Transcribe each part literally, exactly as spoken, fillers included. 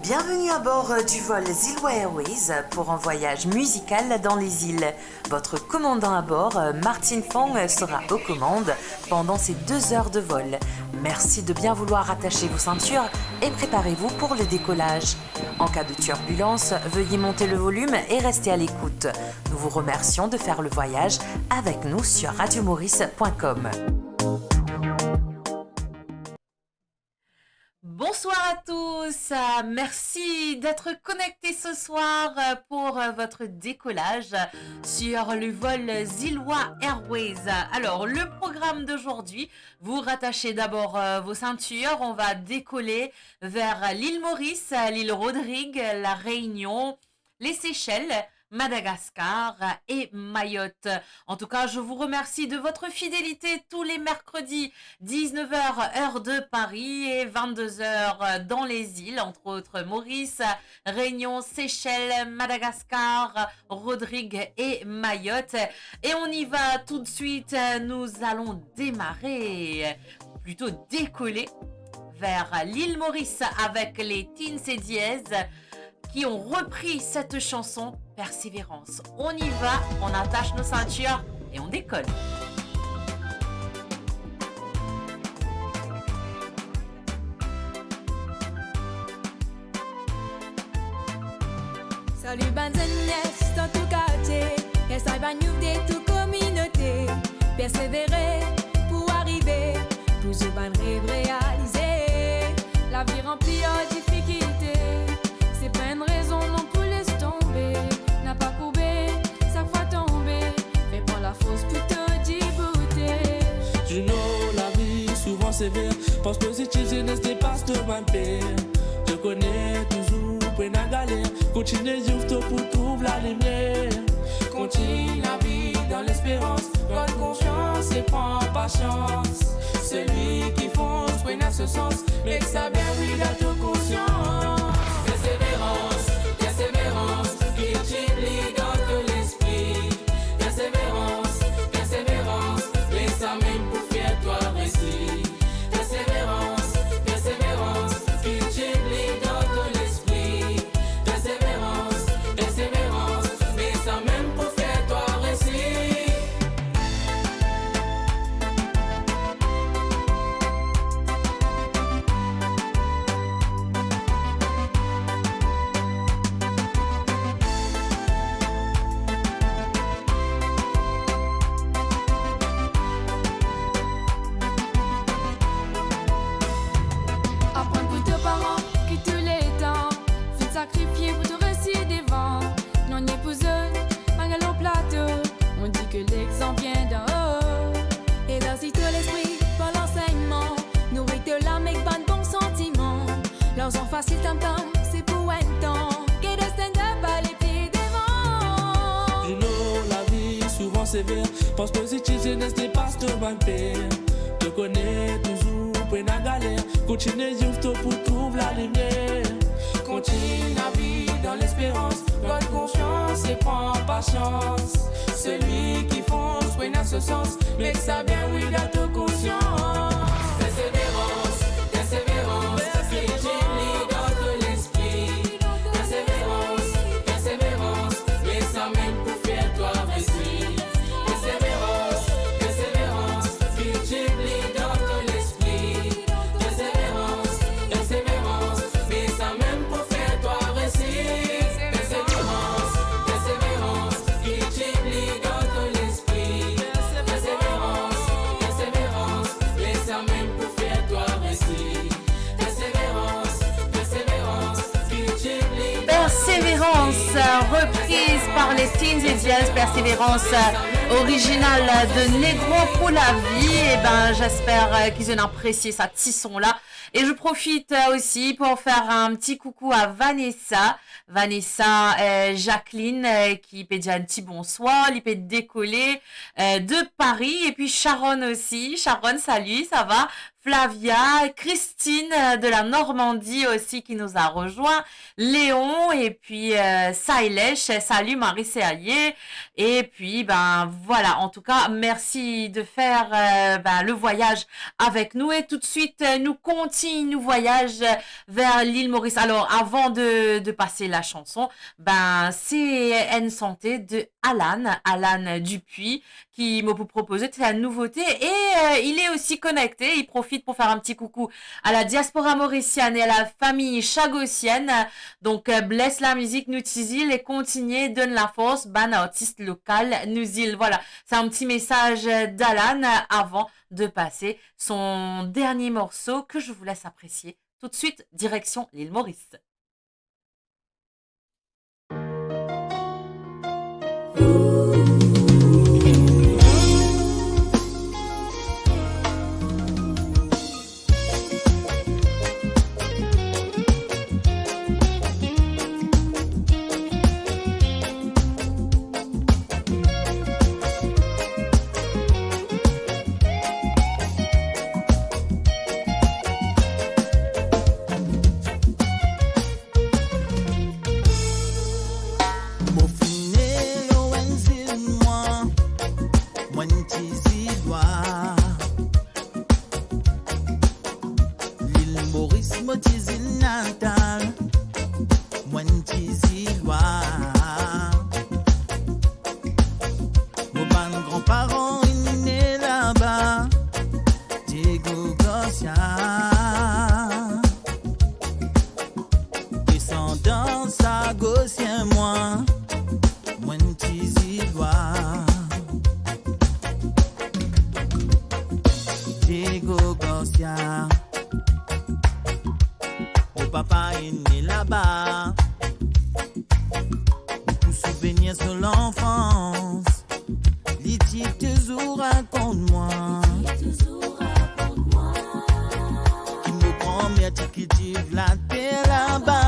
Bienvenue à bord, euh, du vol Zilwa Airways pour un voyage musical dans les îles. Votre commandant à bord, euh, Martine Fong, euh, sera aux commandes pendant ces deux heures de vol. Merci de bien vouloir attacher vos ceintures et préparez-vous pour le décollage. En cas de turbulence, veuillez monter le volume et rester à l'écoute. Nous vous remercions de faire le voyage avec nous sur radiomaurice point com. Bonsoir à tous, euh, merci d'être connectés ce soir, euh, pour, euh, votre décollage sur le vol Zilwa Airways. Alors, le programme d'aujourd'hui, vous rattachez d'abord, euh, vos ceintures, on va décoller vers l'île Maurice, l'île Rodrigue, la Réunion, les Seychelles, Madagascar et Mayotte. En tout cas, je vous remercie de votre fidélité tous les mercredis, dix-neuf heures, heure de Paris, et vingt-deux heures dans les îles, entre autres Maurice, Réunion, Seychelles, Madagascar, Rodrigue et Mayotte. Et on y va tout de suite, nous allons démarrer, plutôt décoller, vers l'île Maurice avec les Teens et Diez qui ont repris cette chanson Persévérance. On y va, on attache nos ceintures et on décolle. Sali bann zenes dan tou kartie, resay bann youf de tou kominote. Persevere pou arive, pou zot bann rev realize. Lavi ranpli ar difikilte, se pa enn rezon non pou les tonbe. Napa kourbe, sak fwa tonbe, me pran lafors pou to diboute. You know, lavi souvan sever, pans pozitif, zenes depas to bann per. To kone touzour pou ena galer, kontigne youf to pou trouv lalimier. Kontign lavi dan lesperans, gard konfians e pran pasians. Selwi ki fons pou ena so sans, mek sa bien wi dan to konsians. Perseverans, perseverans, kiltiv li dan to lespri. Perseverans, perseverans, me samem pou fer twa resi. Perseverans, perseverans, kiltiv li dan to lespri. Perseverans, perseverans, me samem pou fer twa resi. Aprann pou to paran ki touletan finn sakrifie pou to resi devan. Nanye pou zot, pa gagn lor plato, on di ke lexanp vien dan-o. E dan si to lespri par lansegnman, nouri to lam ek bann bon santiman. Larzan fasil tantan, se pou enn tan, get a stand up, ale pli devan. You know, lavi souvan sever, pans pozitif, zenes depas to bann per. To kone touzour pou ena galer, kontigne youf to pou trouv lalimier. Kontign lavi dan lesperans, gard konfians e pran pasians. Selwi ki fons pou ena so sans, mek sa bien wi dan to konsians. Perseverans, perseverans, kiltiv li dan to lespri. Perseverans, perseverans, me samem pou fer twa resi. Perseverans, perseverans, kiltiv li dan to lespri. Perseverans, perseverans, me samem pou fer twa resi. Perseverans, perseverans, kiltiv li dan to lespri. Perseverans, perseverans, me samem pou fer twa resi. Perseverans, perseverans, kiltiv li dan to lespri. Perseverance, reprise par les Teens et Diez, Perseverance, euh, original de Negro pour la vie. Eh ben, j'espère, euh, qu'ils ont apprécié sa ti son-là. Et je profite, euh, aussi pour faire un petit coucou à Vanessa. Vanessa, euh, Jacqueline, euh, ki pe dir enn ti bonswar, li pe dekole, euh, de Paris. Et puis Sharon aussi. Sharon, salut, ça va ? Flavia, Christine, euh, de la Normandie aussi qui nous a rejoint, Léon et puis, euh, Sailesh. Salut Marie Serrier. Et puis, ben voilà, en tout cas, merci de faire, euh, ben, le voyage avec nous. Et tout de suite, euh, nou kontign nou voyaz, euh, vers l'île Maurice. Alors, avant de, de passer la chanson, ben, c'est une santé de Alan, Alan Dupuis, ki mo pou propoze, c'est une nouveauté. Et, euh, il est aussi connecté, il profite pour faire un petit coucou à la diaspora mauricienne et à la famille chagossienne. Donc, euh, bless la mizik nou ti zil e kontign donn lafors bann artis lokal nou zil. Voilà, c'est un petit message d'Alan avant de passer son dernier morceau que je vous laisse apprécier. Tout de suite, direction l'île Maurice. Mo finn ne lor enn zil mwa, mo enn ti zilwa. Lil Moris mo ti zil natal, mo enn ti zilwa. Mo bann granparan inn ne laba, Diego Garcia. Desandans Sagosien mwa, mo enn ti zilwa. Diego Garcia, mo papa inn ne laba. Mo tou souvenir so lanfans, li ti touzour rakont mwa ki mo granmer ti kiltiv later laba,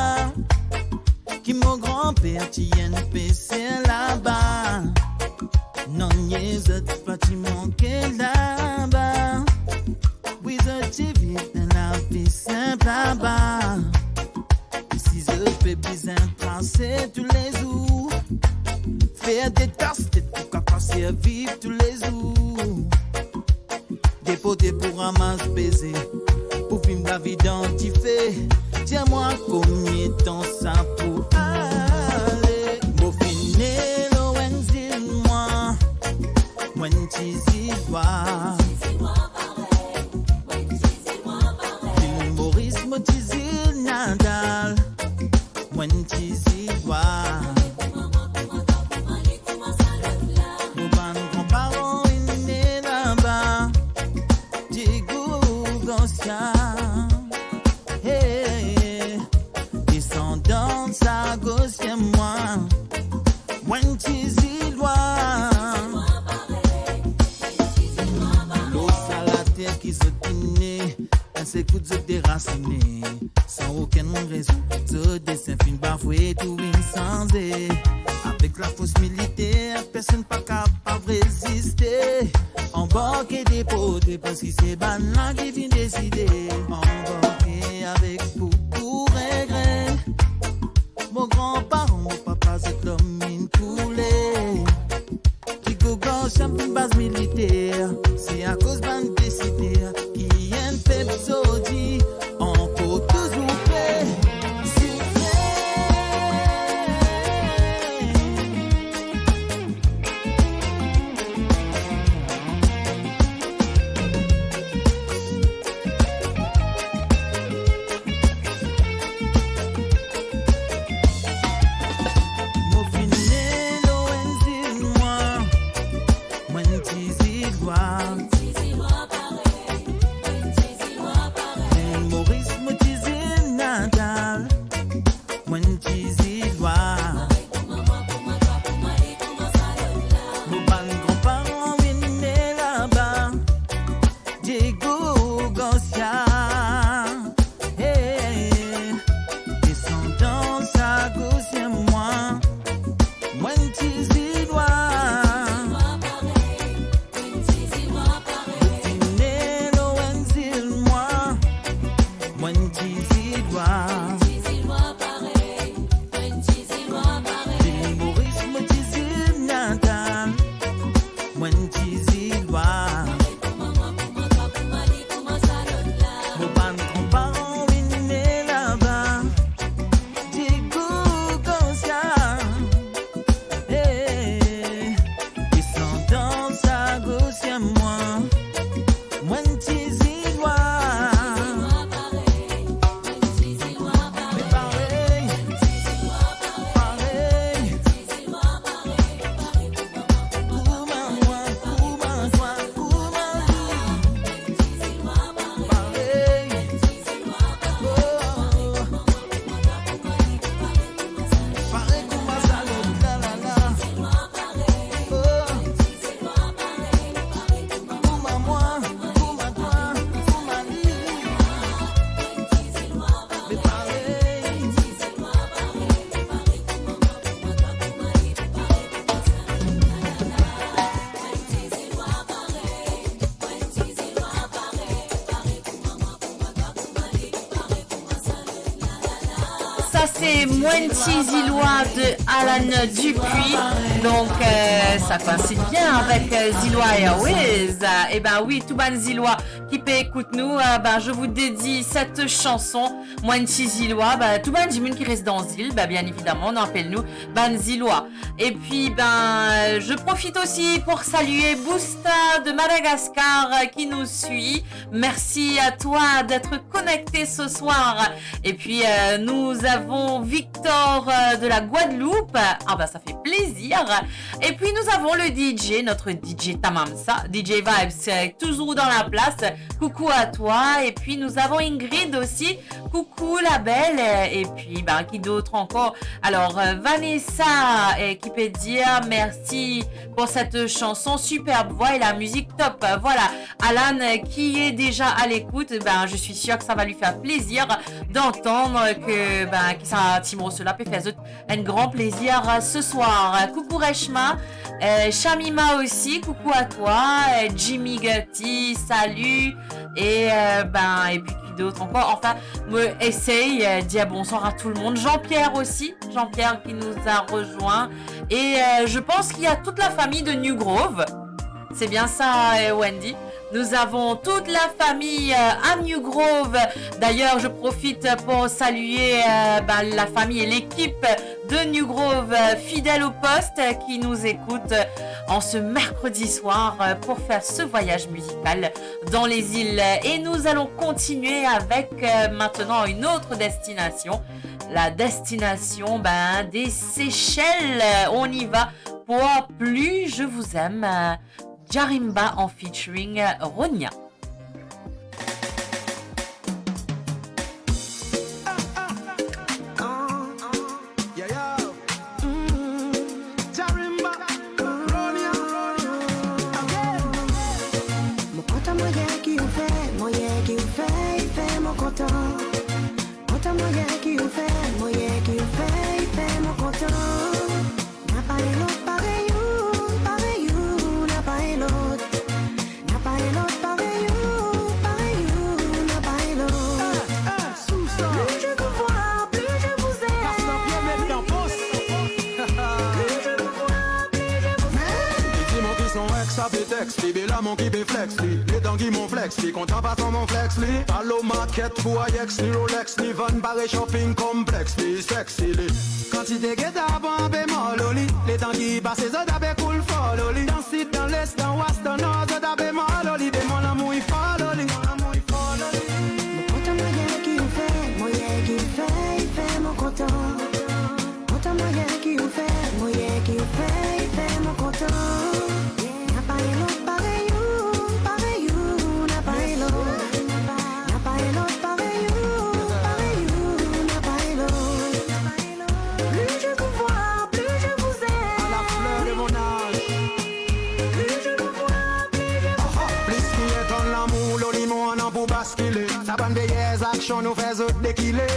ki mo granper ti enn peser laba. Nanye zot pa ti manke laba. Wi, zot ti viv enn lavi sinp laba. Isi zot pe bizin trase toulezour, fer de tas tet pou kapav servi toulezour. Depoze pou ramas beze, pou finn lavi dan dife. Dir mwa konbien tan sa pou ale. Mo finn ne lor enn zil mwa, mo enn ti zilwa. Lil Moris mo ti zil natal, mo enn ti zilwa. Mo bann granparan inn ne laba, Diego Garcia. Hey, desandans Sagosien mwa, mo enn ti zilwa. Lor sa later ki zot inn ne, enn sel kout zot derasine. San okenn rezon, zot desin finn bafwe, tou inn sanze. Avek lafors militer, personn pa kapav reziste. Anbarke, deporte, parski se bann la ki finn deside. Anbarke avek boukou regre. Mo granparan, mo papa, zot larm inn koule. Diego Garcia finn baz militer, se akoz bann desider ki enn pep zordi ankor touzour pe soufrir. Ça, c'est Mwen Ti Zilwa de Alan Dupuis. Donc, euh, ça coïncide bien avec, euh, Zilwa Airways. Euh, eh ben oui, tou bann Zilwa ki pe ekout nou, euh, ben, je vous dédie cette chanson, Mwen Ti Zilwa. Ben, tou bann dimoun ki res dan zil, ben, bien évidemment, nou apel nou bann Zilwa. Et puis, ben, je profite aussi pour saluer Busta de Madagascar, euh, qui nous suit. Merci à toi d'être connecté ce soir. Et puis, euh, nous avons Victor, euh, de la Guadeloupe. Ah bah, ça fait plaisir. Et puis, nous avons le D J, notre D J Tamamsa, D J Vibes, euh, toujours dans la place. Coucou à toi. Et puis, nous avons Ingrid aussi. Coucou la belle. Et puis, ben, qui d'autre encore ? Alors, euh, Vanessa, euh, qui peut dire merci pour cette chanson, superbe voix et la musique top. Euh, voilà. Alan, euh, qui est déjà à l'écoute, ben, je suis sûre que ça va lui faire plaisir d'entendre que, ben, que sa ti morso la pe fer zot un grand plaisir, euh, ce soir. Coucou Reshma, euh, Shamima aussi, coucou à toi, euh, Jimmy Gertie, salut, et, euh, ben, et puis qui d'autre encore ? Enfin, mo esey, euh, dir bonsoir à tout le monde. Jean-Pierre aussi, Jean-Pierre qui nous a rejoint. Et, euh, je pense qu'il y a toute la famille de New Grove. C'est bien ça, euh, Wendy. Nous avons toute la famille, euh, à New Grove. D'ailleurs, je profite pour saluer, euh, ben, la famille et l'équipe de New Grove, euh, fidèle au poste, euh, qui nous écoute, euh, en ce mercredi soir, euh, pour faire ce voyage musical dans les îles. Et nous allons continuer avec, euh, maintenant une autre destination. La destination, ben, des Seychelles. On y va pour Plus je vous aime, euh, Djarimba en featuring, euh, Ronia. Mo kontan manzè ki ou fer, manzè ki ou fer, li fer mo kontan. Kontan manzè ki ou fer, manzè ki ou fer, li fer mo kontan. Napa enn lot parey ou, parey ou, napa enn lot. Napa enn lot parey ou, parey ou, napa enn lot. Plus je vous vois, plus je vous aime. Plus je vous vois, plus je vous aime. Li di mwa ki son ex, sa pe text li, be la mwa ki pe flex li. Letan ki mwa flex li, kontan fason mwa flex li. Alo maket pou Ayex li, Rolex li, vann parey shopping complex li, sexy li. Kan ti te geta pran bemol lor li, letan ki pase zot ape koul for lor li. Dan sid, dan les, dan was, dan nor, zot ape mor lor li, be mwa lamour li for lor li. Mo kontan manzè ki ou fer, manzè ki ou fer, li fer mo kontan. Kontan manzè ki ou fer, manzè ki ou fer, li fer mo kontan. Napa enn lot parey ou, parey ou, napa enn lot. Napa enn lot parey ou, parey ou, napa enn lot. Plus je vous vois, plus je vous aime. À la fleur de mon âge. Plus je vous vois, plus je vous aime. Plis ki enn tann lamour lor li, mo annan pou baskile. Sa bann veye aksion nou fer zot dekile.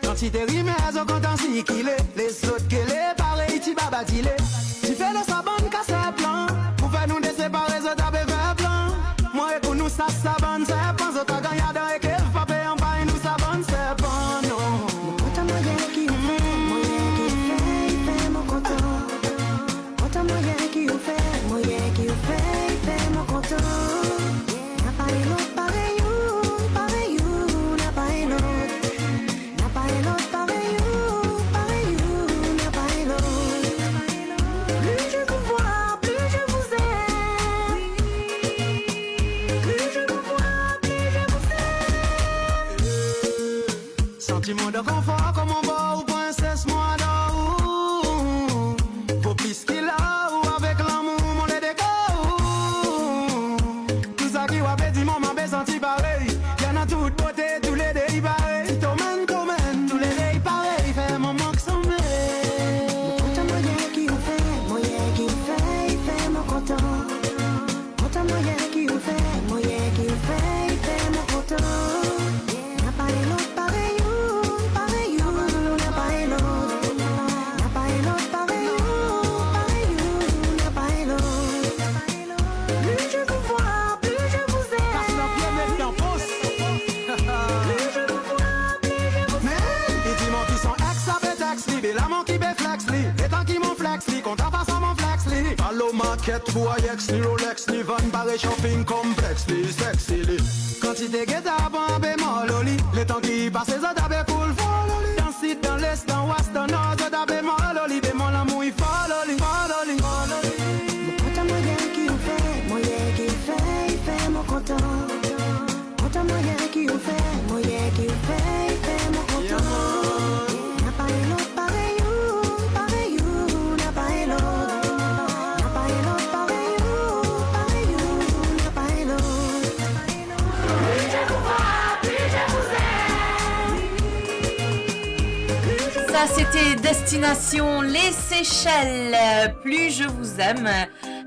Kantite rimer zot kontan sikile, lezot gele parey ti babadile. Dife lor sa bann kas plan, pou fer nou desepare zot ape fer plan. Mwa ek ou nou sas sa bann serpan, zot a gagn Adan ek Eva pe anpagn nou sa bann serpan, non. Mo kontan manzè ki ou fer, manzè ki ou fer, li fer mo kontan. Kontan manzè ki ou fer, manzè ki ou fer, li fer mo kontan. Napa enn lot parey ou, parey ou, napa enn lot. Napa enn lot parey ou, parey ou, napa enn lot. Plus je vous vois, plus je vous aime. Plus je vous vois, plus je vous aime. Santi mwa dan konfor, kouma ou princesse, mwa ador ou. Vo plis ki lor ou, avek lamour, mo le dekor ou. Tou sa ki ou ape dir mwa, mo pe santi parey. Ena tout bote, toulede i parey. Ti tomenn, tomenn, toulede i parey. Fer mwa mank somey. Mo kontan manzè ki ou fer, manzè ki ou fer, li fer mo kontan. Kontan manzè ki ou fer, manzè ki ou fer, li fer mo kontan. Napa enn lot parey ou, parey ou, napa enn lot. Li kontan fason mo flex li. Follow market pou Ayex, li Rolex, li vann pare shopping complex, li sexy li. Kantite geta pran bemol lor li. Letan ki pase zot ape koul fo lor li. Dan sid, dan les, dan was, dan nor, zot ape mol lor li. Bemol lamour li fo lor li, fo lor li, fo lor li. Mo kontan mwaye ki ou fer, mwaye ki ou fer, li fer mo kontan. Kontan mwaye ki ou fer, mwaye ki ou fer, li fer mo kontan. Napa enn lot parey ou, parey ou, napa enn lot. Napa enn lot parey ou, parey ou, napa enn lot. Ça, c'était Destination les Seychelles, euh, Plus je vous aime.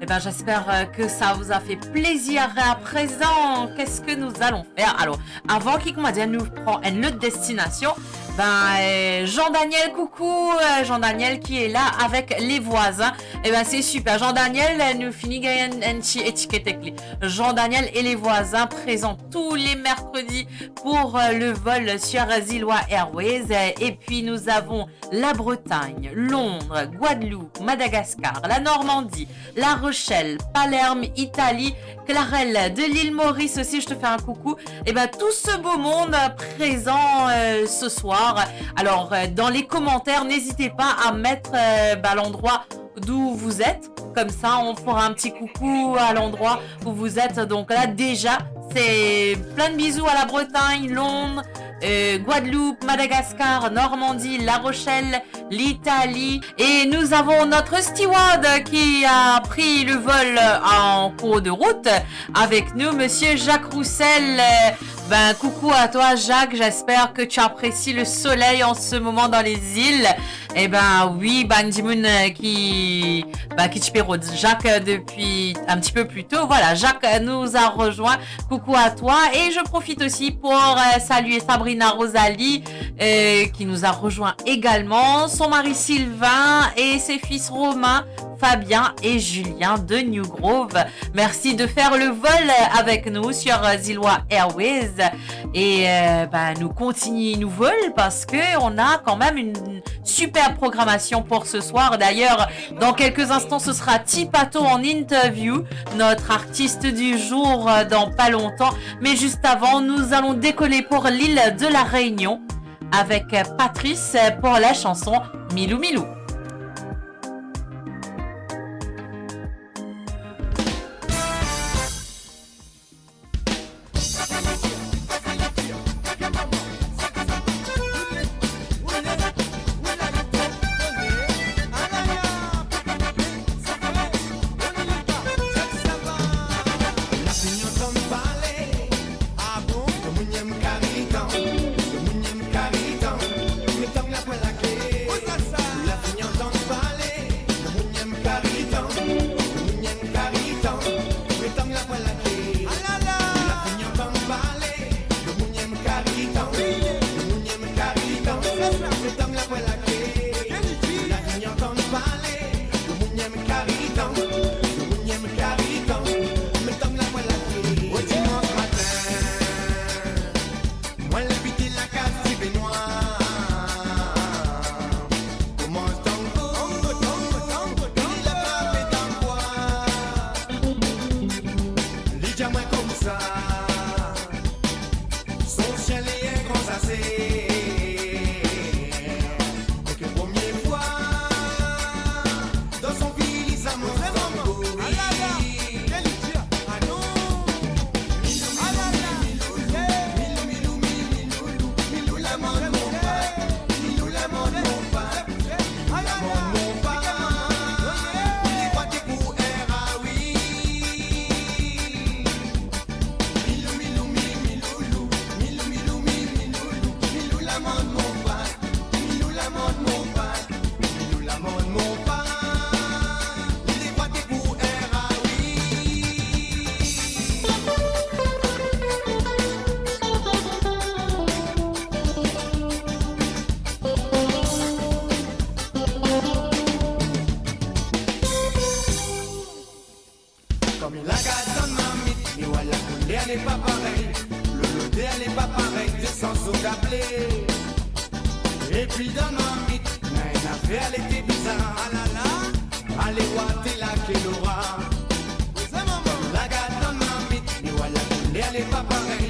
Eh ben, j'espère, euh, que ça vous a fait plaisir. À présent, qu'est-ce que nous allons faire ? Alors, avan ki, kouma dir, nou pran enn lot destinasion, ben, euh, Jean-Daniel, coucou, euh, Jean-Daniel qui est là avec Les Voisins. Eh ben, c'est super. Jean-Daniel, euh, nou fini gagn enn, enn ti etiket ek li. Jean-Daniel et Les Voisins présents tous les mercredis pour, euh, le vol sur Zillois Airways. Euh, et puis, nous avons la Bretagne, Londres, Guadeloupe, Madagascar, la Normandie, La Rochelle, Palerme, Italie, Clarel de l'île Maurice aussi, je te fais un coucou. Eh ben, tout ce beau monde, euh, présent, euh, ce soir. Alors, euh, dans les commentaires, n'hésitez pas à mettre, euh, bah, l'endroit d'où vous êtes. Comme ça, on fera un petit coucou à l'endroit où vous êtes. Donc là, déjà, c'est plein de bisous à la Bretagne, Londres, euh, Guadeloupe, Madagascar, Normandie, La Rochelle, l'Italie. Et nous avons notre steward qui a pris le vol en cours de route. Avec nous, monsieur Jacques Roussel. Euh, ben, coucou à toi, Jacques. J'espère que tu apprécies le soleil en ce moment dans les îles. Eh ben, oui, bann dimoun, euh, ki, ben, ki ti pe rod Jacques, euh, depuis un petit peu plus tôt. Voilà, Jacques, euh, nous a rejoint. Coucou à toi. Et je profite aussi pour, euh, saluer Sabrina Rosalie, euh, qui nous a rejoint également, son mari Sylvain et ses fils Romain, Fabien et Julien de New Grove. Merci de faire le vol avec nous sur, euh, Zillois Airways. Et, euh, ben, nou kontinie nou vol parce que on a quand même une super programmation pour ce soir. D'ailleurs, dans quelques instants, ce sera Tipato en interview, notre artiste du jour, euh, dans pas longtemps. Mais juste avant, nous allons décoller pour l'île de la Réunion avec, euh, Patrice, euh, pour la chanson Milou Milou. Mwa, labite lakaz ti Benwa. Koumans tango, tango, tango, tango, li latrape dan bwa. Li dir mwa koumsa, son sien li enn gran sase. Premie fwa dan son vi, li sa manz tango. Milou, milou, milou, milou, milou, milou, milou, milou, milou, lamann mo pa. Milou, lamann mo pa. Milou, lamann mo pa. Li pati pou R A, wi. Milou, milou, mi, milou, lou. Milou, milou, mi, milou, lou. Milou, lamann mo pa. Milou, lamann mo pa. Milou, lamann mo pa. Li pati pou R A, wi. Kan mi la gard dan marmit, mi war lakoler li pa parey, lo-, loder li pa parey, de san so gaple. Epi dan marmit, ena enn zafer li ete bizar, alala. Lerwa te lake Lora. Laga dan marmit, lerwa lakoler le pa parey.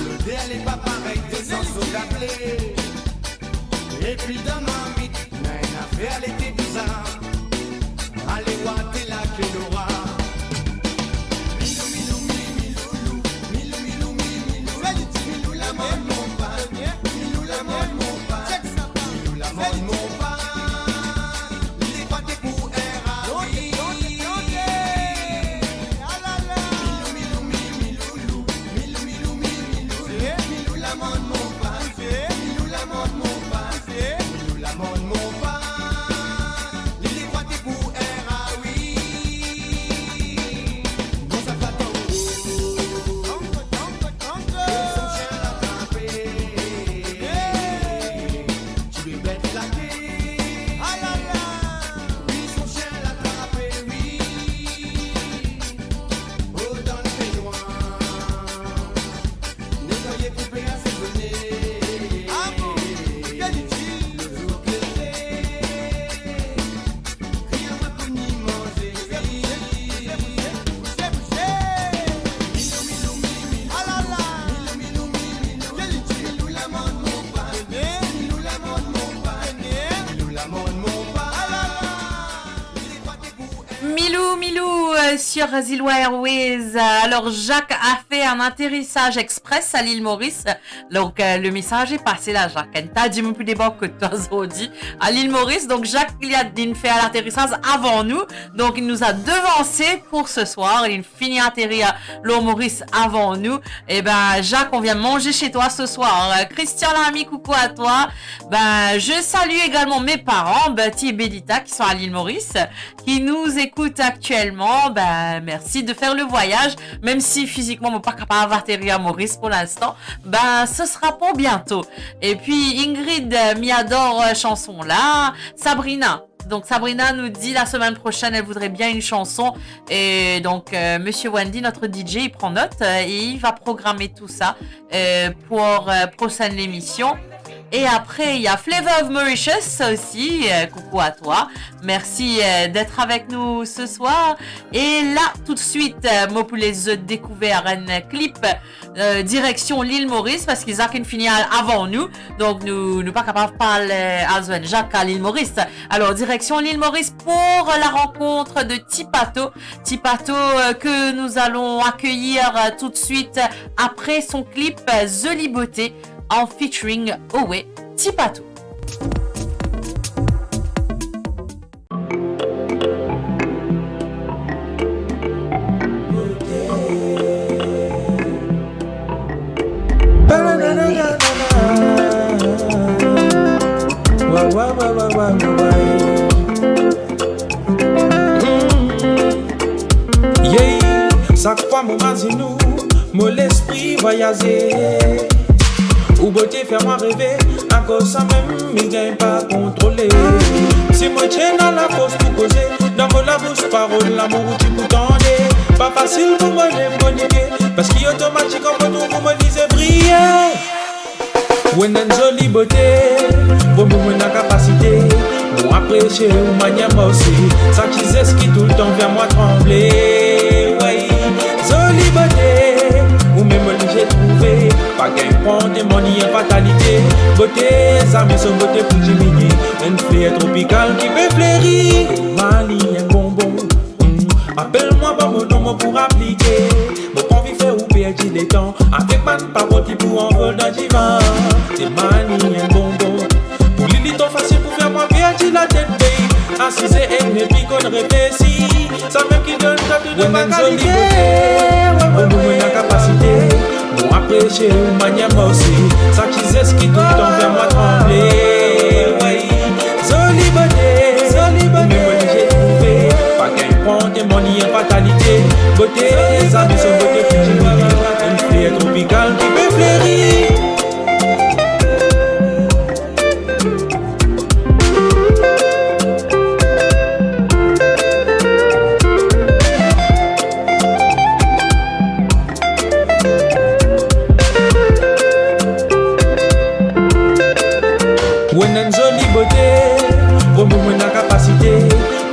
Loder le pa parey, desann so gaple. Epi dan marmit, ena enn afer lete bizar. Lerwa te lake Lora. Milou, milou, mi, milou, milou, milou, mi, milou. Milou, lamorn mo pa. Milou, lamorn mo pa. Milou, lamorn mo pa. Li pa te pou er, ah wi. Milou, milou, mi, milou, milou, milou, milou, mi, milou. Milou, lamorn mo pa. Milou, lamorn mo pa. Milou, lamorn mo pa. Li, li pa te pou er, ah wi. Bon, sa pa tango. Tango, tango, tango. Son sien latrape. Ti bebet lake. Ah la la. Wi, son sien latrape, wi. Oh, dan penwar. Netwaye, koupe, asezone. Ah bon? Ki li dir? Lozour klere. Kriye mwa pou ni manze. Bouse, bouse, bouse, bouse, bouse. Milou, milou, mi, milou. Ah la la. Milou, milou, mi, milou. Ki li dir? Milou, lamorn mo pa. Milou, lamorn mo pa. Milou, lamorn mo pa. Ah la la. Milou, milou, euh, sur Zilwa Airways. Alors, Jacques a fait un atterrissage express à l'île Maurice. Donc, euh, le message est passé là, Jacques. Enn ta dimoun pou debark kot twa zordi à l'île Maurice. Donc, Jacques, li a, li finn fer laterisaz avan nou. Donc, il nous a devancé pour ce soir. Li fini aterir lor Moris avan nou. Eh ben, Jacques, on vient manger chez toi ce soir. Euh, Christian Lamy, coucou à toi. Ben, je salue également mes parents, Betty et Benita, qui sont à l'île Maurice, qui nous écoutent actuellement. Ben, merci de faire le voyage, même si physiquement, mo pa kapav aterir Moris pour l'instant. Ben, ce sera pour bientôt. Et puis, Ingrid, euh, mi ador, euh, chanson la. Sabrina. Donc, Sabrina nous dit la semaine prochaine, elle voudrait bien une chanson. Et donc, euh, Monsieur Wendy, notre D J, il prend note, euh, et il va programmer tout ça, euh, pour, euh, prochaine émission. Et après, il y a Flavor of Mauritius aussi. Euh, coucou à toi. Merci, euh, d'être avec nous ce soir. Et là, tout de suite, euh, mo pou les découvrir un clip, euh, direction l'île Maurice, parski Zak inn fini al avan nou. Donk, nou, nou pa kapav pa al, euh, al zwenn Zak a l'île Maurice. Alors, direction l'île Maurice pour la rencontre de Tipato. Tipato, euh, que nous allons accueillir, euh, tout de suite après son clip, euh, Zoli Beauté en featuring Owe Tipato. Yeah, sak fwa mo mazinn ou, mo lespri vwayaze. Ou bote fer mwa reve, akoz samem mi gagn pa kontrole. Si mo ti ena lafors pou koze, dan mo labous parol lamour ou ti pou tande. Pa fasil pou mo leve mo lipie, parski otomatik an mo trouv ou mo lizie briye. Ou ena enn zoli bote, mo, mo, mo ena kapasite. Mo apresie ou manier marse, sa ti zes ki toultan fer mwa tranble. Wey, zoli bote, ou mem mo ti trouve. Pa gagn pran de mo, li enn fatalite. Bote, zame so bote pou diminie. Enn fler tropikal ki pe fleri. Mo li enn bonbon. Hmm, apel mwa par mo nom, mo pou aplike. Mo pa anvi fer ou perdi letan avek bann parol ki pou anvol dan divan. Mo li enn bonbon. Pou li, li tro fasil pou fer mwa perdi latet, babe. A siz edmi, pi konn reflesi. Samem ki donn twa tou de ma kalite. Wey, wey, wey, wey. Ou ena kapasite. Mo apresie ou manier marse, sa ti zes ki toultan fer mwa tranble. Wey, zoli bote, zoli bote. Ou mem mo ti trouve. Pa gagn pran de mo, li enn fatalite. Bote, zame so bote pou diminie. Enn fler tropikal ki pe fleri. Ou ena enn zoli bote, mo, mo, mo ena kapasite.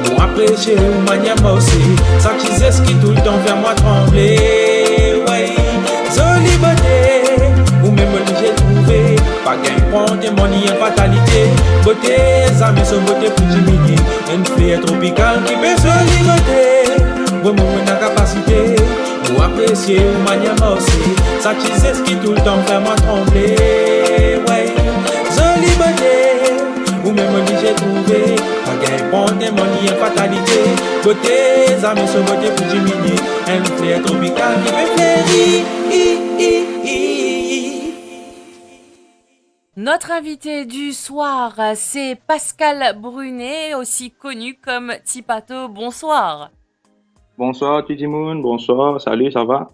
Mo Apresie ou manier marse, sa ti zes ki toultan fer mwa tranble. Wey, zoli bote, ou mem oblize trouve. Pa gagn pran demann li enn fatalite. Bote, zame so bote pou diminie. Enn fler tropikal ki pe zoli bote. Vremem ou ena kapasite pou apresie ou manier marse, sa ti zes ki toultan fer mwa tranble. Wey, zoli bote, ou mem oblize trouve. Pa gagn pran demann li enn fatalite. Bote, zame so bote pou diminie. Enn fler tropikal ki pe fleri. Notre invité du soir, c'est Pascal Brunet, aussi connu comme Tipato. Bonsoir. Bonsoir tout le monde, bonsoir, salut, ça va ?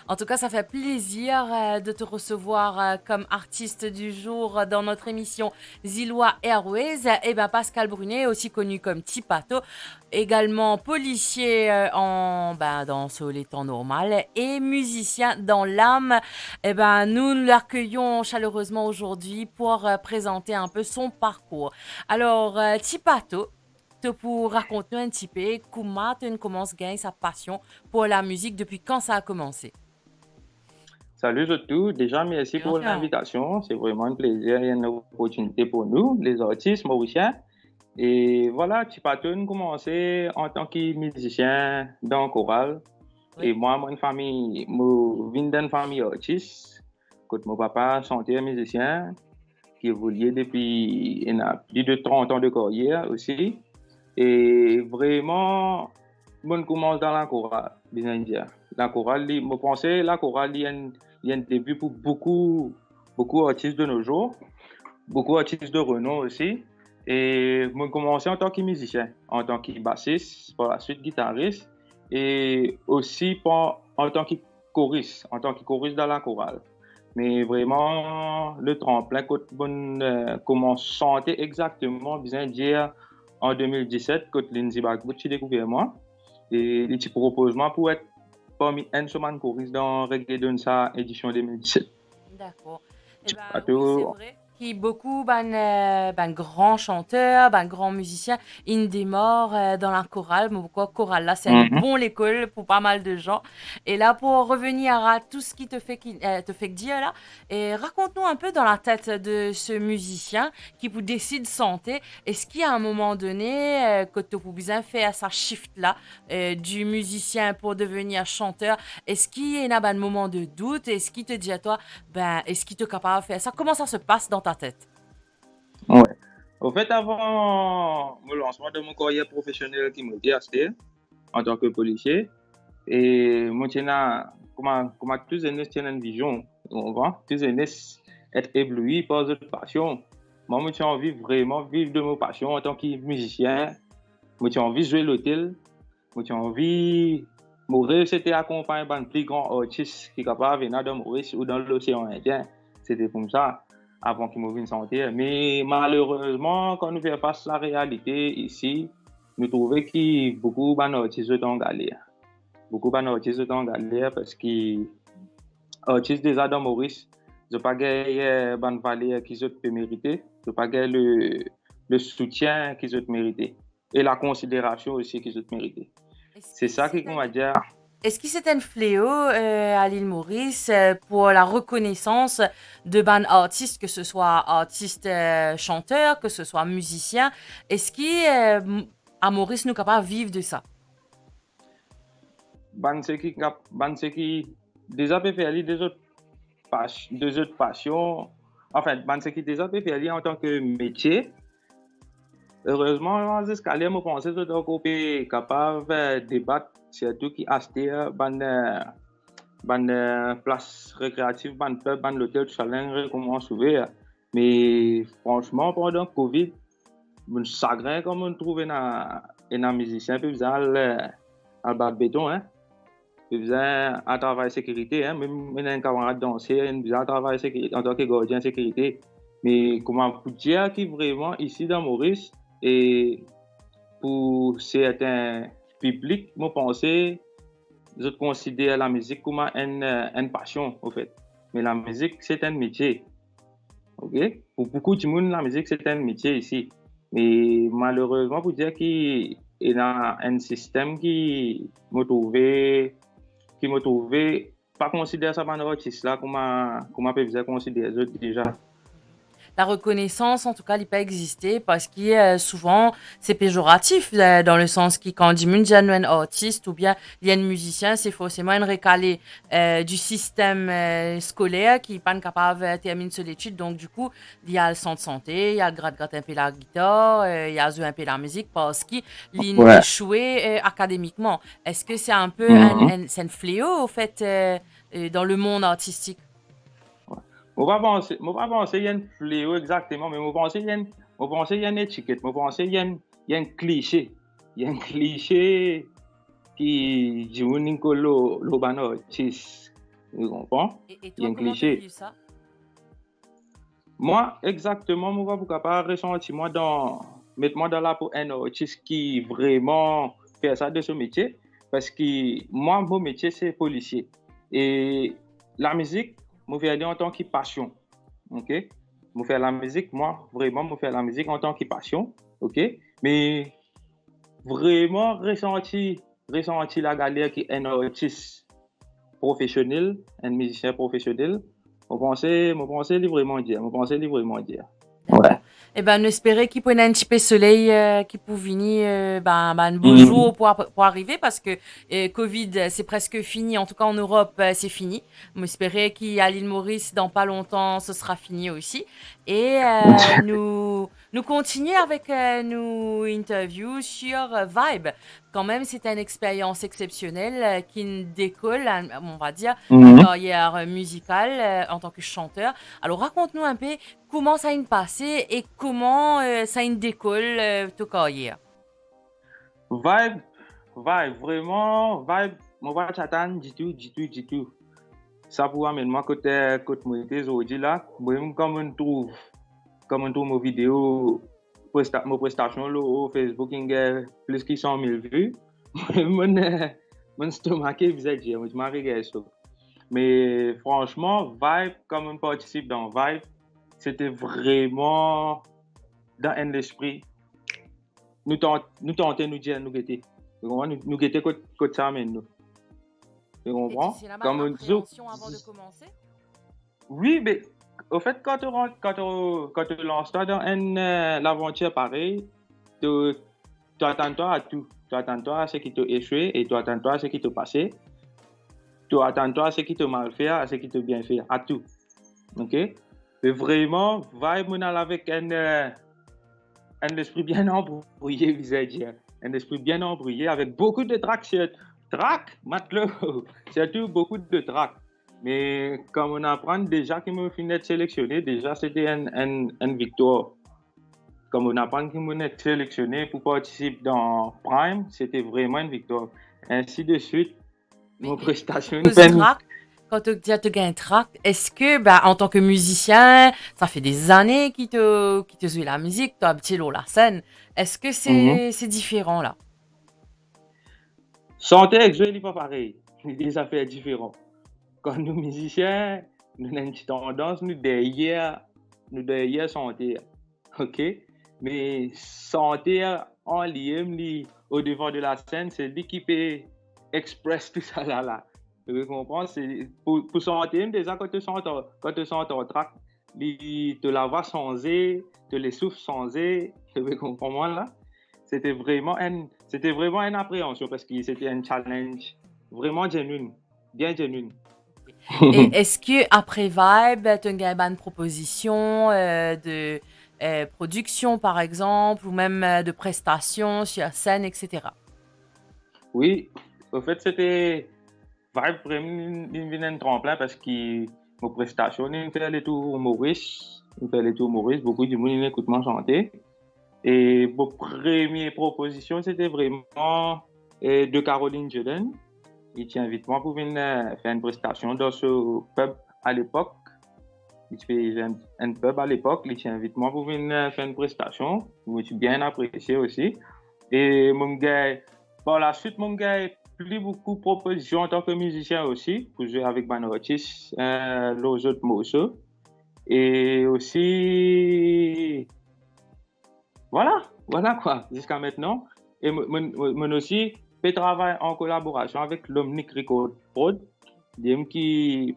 En tout cas, ça fait plaisir, euh, de te recevoir, euh, comme artiste du jour dans notre émission Zilois Airways. Eh ben, Pascal Brunet, aussi connu comme Tipato, également policier, euh, en, ben, dans ce, les temps normal et musicien dans l'âme. Eh ben, nous l'accueillons chaleureusement aujourd'hui pour, euh, présenter un peu son parcours. Alors, euh, Tipato, to pou rakont nou enn tipe kouma to inn koumans gagn sa pasion pour la musique, depuis quand ça a commencé ? Salut zot tou. Déjà, merci pour l'invitation. C'est vraiment un plaisir et une opportunité pour nous, les artistes mauriciens. Et voilà, Tipato inn koumanse antan ki mizisien dan koral. Wi. E mwa, mo enn fami, mo vinn dan enn fami artis, kot mo papa santer mizisien, ki evolie depi, ena plis de trant an de karyer osi. E vreman, mo inn koumans dan lakoral, bizin dir. Lakoral, li, mo panse lakoral, li enn, li enn debi pou boukou, boukou artis de nos jours, boukou artis de renom osi. E mo inn koumanse antan ki mizisien, antan ki basis, par la suite gitaris, e osi par, antan ki koris, antan ki koris dan lakoral. Me vreman, le tranplin kot mo'nn, euh, koumans sante exakteman, bizin dir, an de mil diset, kot Lindsey Bagbo ti dekouver mwa, e li ti propoz mwa pou et parmi enn so bann koris dan Reggae Dancehall edision de mil diset. Dakor. Eba, wi, se vre ki boukou bann, euh, bann gran santer, bann gran mizisien, inn demar, euh, dan lakoral. Mo krwar koral la, se enn bon lekol pou pa mal de zan. E la, pou revenir a tou seki to fek, euh, to fek dir la, e rakont nou enn pe dan latet de se mizisien ki pou desid sante. Eski a enn moman done, euh, kot to pou bizin fer sa shift la, euh, du musicien pour devenir chanteur, eski ena bann moman de dout, eski to dir twa, ben, eski to kapav fer sa? Comment ça se passe dans ta tête? Wi. Anfet, avan mo lans mwa dan mo karyer profesionel ki mo ti aster antan ki polisie, e mo ti ena, kouma, kouma tou zenes ti ena enn vizion, ou konpran? Tou zenes et ebloui par zot pasion. Mwa, mo ti anvi vreman viv de mo pasion antan ki mizisien. Mo ti anvi zwe lotel, mo ti anvi, mo rev sete akonpagn bann pli gran artis ki kapav ena dan Moris ou dan Losean Indien. Sete koumsa, avan ki mo vinn santer. Me malerezman, kan nou fer fas larealite isi, nou trouve ki boukou bann artis zot an galer. Boukou bann artis zot an galer parski artis deza dan Moris, zot pa gagn, eh, bann valer ki zot pe merite, zot pa gagn le, le soutien ki zot merite e lakonsiderasion osi ki zot merite. Se sa ki, kouma dir, eski se enn fleo, euh, a Lil Moris, euh, pou larekonesans de bann artis, ke se swa artis, euh, santer, ke se swa mizisien? Eski, euh, m-, a Moris nou kapav viv de sa? Bann seki kap-, bann seki deza pe fer li de zot pas-, de zot pasion, anfin, bann seki deza pe fer li antan ki metie. Erezman, ziska ler mo panse zot ankor pe kapav, eh, debat, sirtou ki aster bann, eh, bann, eh, plas rekreatif, bann pub, bann lotel, tousala inn rekoumans ouver. Me fransman, pandan Covid, mo sagrin kan mo trouv ena, ena mizisien pe bizin al, eh, al bat beton, hein. Pe bizin al travay sekirite, hein. Mem ena enn kamarad danser, inn bizin al travay sekirite, antan ki gardien sekirite. Me kouma pou dir ki vreman isi dan Moris, e pou sertin piblik, mo panse, zot konsider lamizik kouma enn, enn pasion, anfet. Me lamizik, se enn metie. Ok? Pou boukou dimoun, lamizik, se enn metie isi. Me malerezman, pou dir ki ena enn sistem ki mo trouve, ki mo trouve pa konsider sa bann artis la kouma, kouma pe bizin konsider zot deza. La rekonesans, an tou ka, li pa existe, parski, euh, souvan, se pezoratif, euh, dan le sans ki kan dimoun dir nou enn artis oubien li enn mizisien, se forseman enn rekale, euh, di sistem, euh, skoler ki pa'nn kapav, euh, terminn so letid. Donk, dikou, li al sant sante, li al grat-grat inpe lagitar, euh, li al zwe inpe lamizik, parski li inn esoue, euh, akademikman. Eski se inpe enn, enn, se enn fleo, anfet, euh, euh, dan lemond artistik? Mo pa panse, mo pa panse li enn fleo exakteman, me mo panse li enn, mo panse li enn etiket, mo panse li enn, li enn klise, li enn klise ki dimoun inn kol lor, lor bann artis. Ou konpran? E, e twa, kouma to viv sa? Mwa, exakteman, mo pa pou kapav resanti mwa dan, met mwa dan lapo enn artis ki vreman fer sa de so metie, parski mwa, mo metie se polisie. E lamizik, mo fer li antan ki pasion. Ok? Mo fer lamizik, mwa, vreman, mo fer lamizik antan ki pasion. Ok? Me vreman resanti, resanti lagaler ki enn artis profesionel, enn mizisien profesionel, mo panse, mo panse li vreman dir, mo panse li vreman dir. Dakor. Wi. Eba, nou espere ki pou ena enn tipe soley, euh, ki pou vini, euh, bann, bann bo zour pou ap-, pou arive, parski, euh, Covid, euh, se preske fini, an tou ka an Erop, euh, se fini. Mo espere ki a Lil Moris, dan pa lontan, se sera fini osi. E, euh, nou, nou kontinie avek, euh, nou interview sur, euh, Vibe. Kanmem, se enn experyans exsepsionel, euh, ki'nn dekol, euh, on va dire, to karyer, euh, mizikal, euh, antan ki santer. Alor, rakont nou inpe kouma sa inn pase e kouma, euh, sa inn dekol, euh, to karyer. Vibe, Vibe, vreman, Vibe, mo pa ti atann ditou, ditou, ditou. Sa pou amenn mwa kot, euh, kot mo ete zordi la. Mo mem kan mo'nn trouv, kan mo'nn trouv mo video, presta-, mo prestasion lor Facebook, inn gagn plis ki san mil vi. Mo'nn, mo'nn stomake, bizin dir, mo ti mari gagn sok. Me fransman, Vibe, kan mo'nn partisip dan Vibe, sete vreman dan enn lespri. Nou tan-, nou tante, nou dir, nou gete. Ou konpran? Nou, nou gete kot, kot sa amenn nou. Ou konpran? Kan mo'nn dir, apreansion avan de komanse? Wi, me, anfet, kan to rant, kan to, kan to lans twa dan enn, euh, lavantir parey, to, to atann twa a tou. To atann twa a seki to esoue e to atann twa a seki to pase. To atann twa a seki to mal fer, a seki to bien fer, a tou. Ok? Me vreman, Vibe, mo'nn al avek enn, euh, enn lespri bien anbrouye, bizin dir. Enn lespri bien anbrouye, avek boukou de trak, sir-, trak, matlo, sirtou boukou de trak. Me kan mo'nn aprann deza ki mo finn et seleksionnen, deza sete enn, enn, enn viktwar. Kan mo'nn aprann ki mo'nn et seleksionnen pou partisip dan Prime, sete vreman enn viktwar. Ensi de swit, mo prestasion inn fer mwa. Kan to dir to gagn trak, eski, ba, antan ki mizisien, sa fer dezane ki to, ki to zwe lamizik, to abitie lor lasenn, eski se, se diferan la? Santer ek zwe, li pa parey. Li de zafer diferan. Kan nou mizisien, nou ena enn ti tandans, nou deryer, nou deryer santer. Ok? Me santer an limem, li odevan de lasenn, se li ki pe express tou sa la la. Ou konpran? Se pou, pou santer, deza kan to sant, kan to sant an trak, li, to lavwa sanze, to lesouf sanze, ou konpran mwa la? Sete vreman enn, sete vreman enn apreansion, parski sete enn challenge vreman genuine, bien genuine. E eski apre Vibe, to gagn bann propozision, euh, de, euh, prodiksion, par exanp, ou mem, euh, de prestasion sir senn, et cetera? Wi, anfet, sete Vibe vreman inn vinn enn tranplin, parski mo prestasion inn fer letour Moris, inn fer letour Moris, boukou dimoun inn ekout mwa sante. E mo premie propozision, sete vreman, eh, de Caroline Jordan. Li ti invit mwa pou vinn, eh, fer enn prestasion dan so pub alepok. Li ti pe zwe enn, enn pub alepok, li ti invit mwa pou vinn, eh, fer enn prestasion. Mo ti bien apresie osi. E mo gagn, par laswit, mo gagn pli boukou propozision antan ki mizisien osi, pou zwe avek bann artis, eh, lor zot morso. E osi, vwala, vwala kwa, ziska aster. E mo, mo, mo, mo osi pe travay an kolaborasion avek Lomnic Record Prod, li mem ki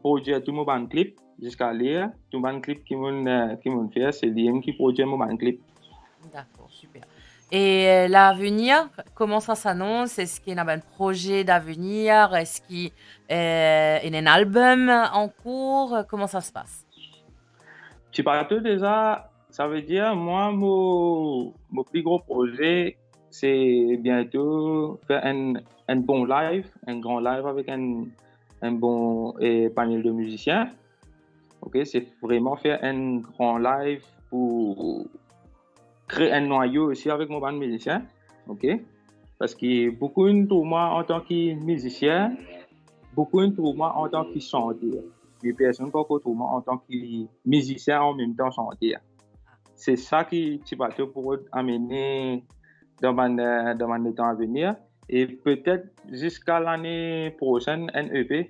prodwir tou mo bann klip ziska ler, tou bann klip ki mo, eh, ki mo fer, se li mem ki prodwir mo bann klip. Dakor, super. E, eh, lavenir, kouma sa s'anons? Eski ena bann proze davenir? Eski, eh, ena enn album an kour? Kouma sa se pas? Tipato deza, savedir, mwa, mo, mo pli gro proze, se biento fer enn, enn bon live, enn gran live avek enn, enn bon, eh, panel de mizisien. Ok, se vreman fer enn gran live pou kre enn nwayo osi avek mo bann mizisien. Ok, parski boukou inn trouv mwa antan ki mizisien, boukou inn trouv mwa antan ki santer. Me personn pa ankor trouv mwa antan ki mizisien an mem tan santer. Se sa ki Tipato pou amene dan bann, eh, dan bann letan avenir, e petet ziska lane prosenn, enn E P.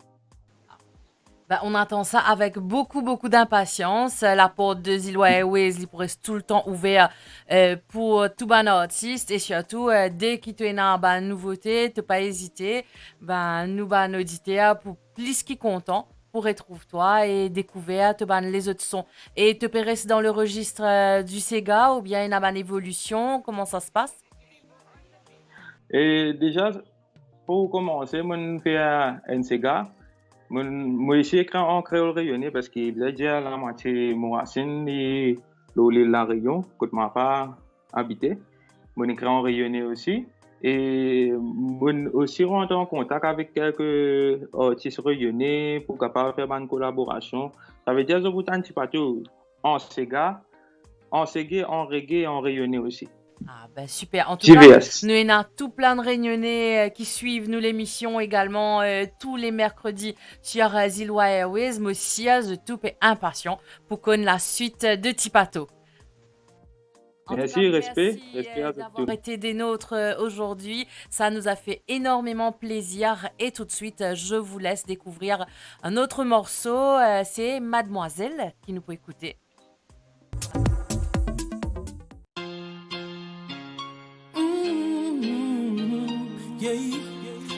Ben, on attend ça avec beaucoup, beaucoup d'impatience. La porte de Zilwa Airways, li pou res toultan ouver, eh, pou tou bann artis e sirtou, eh, deki to ena bann nouvote, to pa ezite, ben, nou bann oditer pou plis ki kontan pou retrouv twa e dekouver to bann lezot son. E to pe res dan le rezis, eh, du sega oubien ena bann evolision? Kouma sa se pas? E deza, pou koumanse, mo'nn fer enn sega. Mo'nn, mo esi ekrir an kreol reyone parski, bizin dir, lamwatie mo rasinn li lor lil La Reunion, kot mo pa abite. Mo'nn ekrir an reyone osi. E mo'nn osi rant an kontak avek kelke artis reyone pou kapav fer bann kolaborasion. Savedir, zot pou tann Tipato an sega, an sege, an rege, an reyone osi. Ah, ben, super. En tout cas, divers. Nous, on a tout plein de Réunionnais, euh, qui suivent nous l'émission également, euh, tous les mercredis sur, euh, Zilwa Airways. Mo sir, zot tou pe inpasian pou konn lasuit de Tipato. En tout cas, merci, respect, merci, respect, euh, à vous, d'avoir été des nôtres, euh, aujourd'hui. Ça nous a fait énormément plaisir. Et tout de suite, euh, je vous laisse découvrir un autre morceau. Euh, c'est Mademoiselle qui nous peut écouter. Mm, yeah.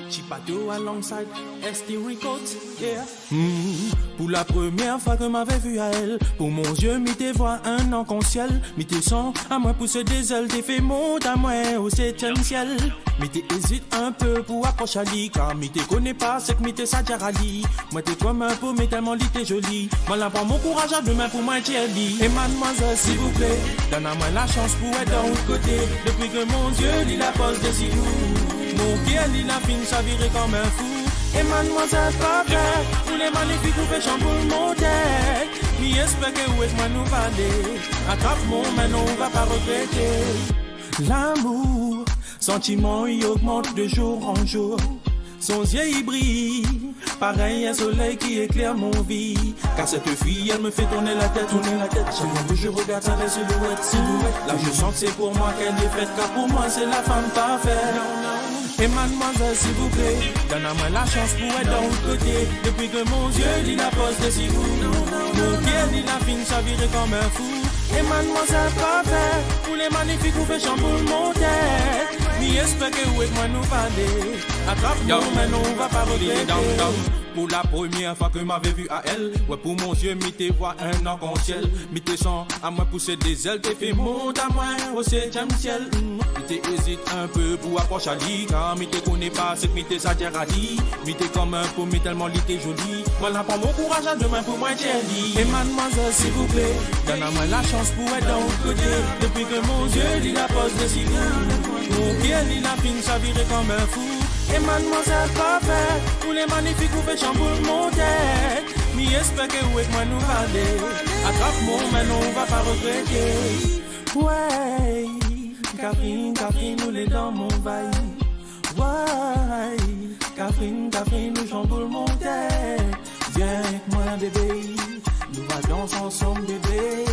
Tipato alongside S T Records, yeah. Mm. Pour la première fois que m'avait vu à elle, pour mon yeux, mi te voir un arc-en-ciel, mi te san amwin pouse de zel, te fer mont amwin o septième ciel. Mi te ezit inpe pou apros a li, kar mi te kone pa seki mi te sa dir a li. Mwa, te krwar mwa pou, me telman li te zoli, mwa, la pran mo kouraz a de min pou mwa dir li: "Hey, mademoiselle, s'il vous plaît, donn amwin lasans pou et dan out kote. Depuis que mon Dieu, li la poz desi nou, mon ker, li la finn savire kouma fou. Hey, mademoiselle, pa per, ou le magnifik, ou pe sanboul mon tet. Mi esper ke ou ek mwa nou va ale. Atrap mo min, non, ou va pa regrete." Lamour, santiman, i ogmant de zour an zour. Son zie, i briy parey enn soley ki ekler mon vi. Car cette fille, elle me fait tourner la tête, tourner la tête. Chaque fois que je regarde sa belle silhouette, silhouette, là, je sens que c'est pour moi qu'elle est faite, car pour moi, c'est la femme parfaite. Hey, mademoiselle, s'il vous plaît, donn amwin lasans pou et dan out kote. Depuis que mon Dieu, li la poz desi nou, mon ker, li la finn savire kouma fou. Hey, mademoiselle, pa per, ou le magnifik, ou pe sanboul mon tet. Mi esper ke ou ek mwa nou va ale. Atrap mo min, non, ou va pa regrete. Pour la première fois que m'avait vu à elle, ouais, pour mon yeux, mi te voir un arc-en-ciel. Mi te san amwin pouse de zel, te fer mont amwin o septième ciel. Mm. Mi te ezit inpe pou apros a li, kar mi te kone pa seki mi te sa dir a li. Mi te kouma fou, me telman li te zoli, mwa, la pran mo kouraz a de min pou mwa dir li: "Hey, mademoiselle, s'il vous plaît, donn amwin lasans pou et dan out kote. Depuis que mon Dieu, li la poz desi nou, mon ker, li la finn savire kouma fou. Hey, mademoiselle, pa per, ou le magnifik, ou pe sanboul mon tet. Mi esper ke ou ek mwa nou va ale. Atrap mo min, non, ou va pa regrete." Wey, Catherine, Catherine, ou le dan mon vibe. Wey, Catherine, Catherine, ou sanboul mon tet. Vien ek mwa, bebe, nou va dans ansam, bebe.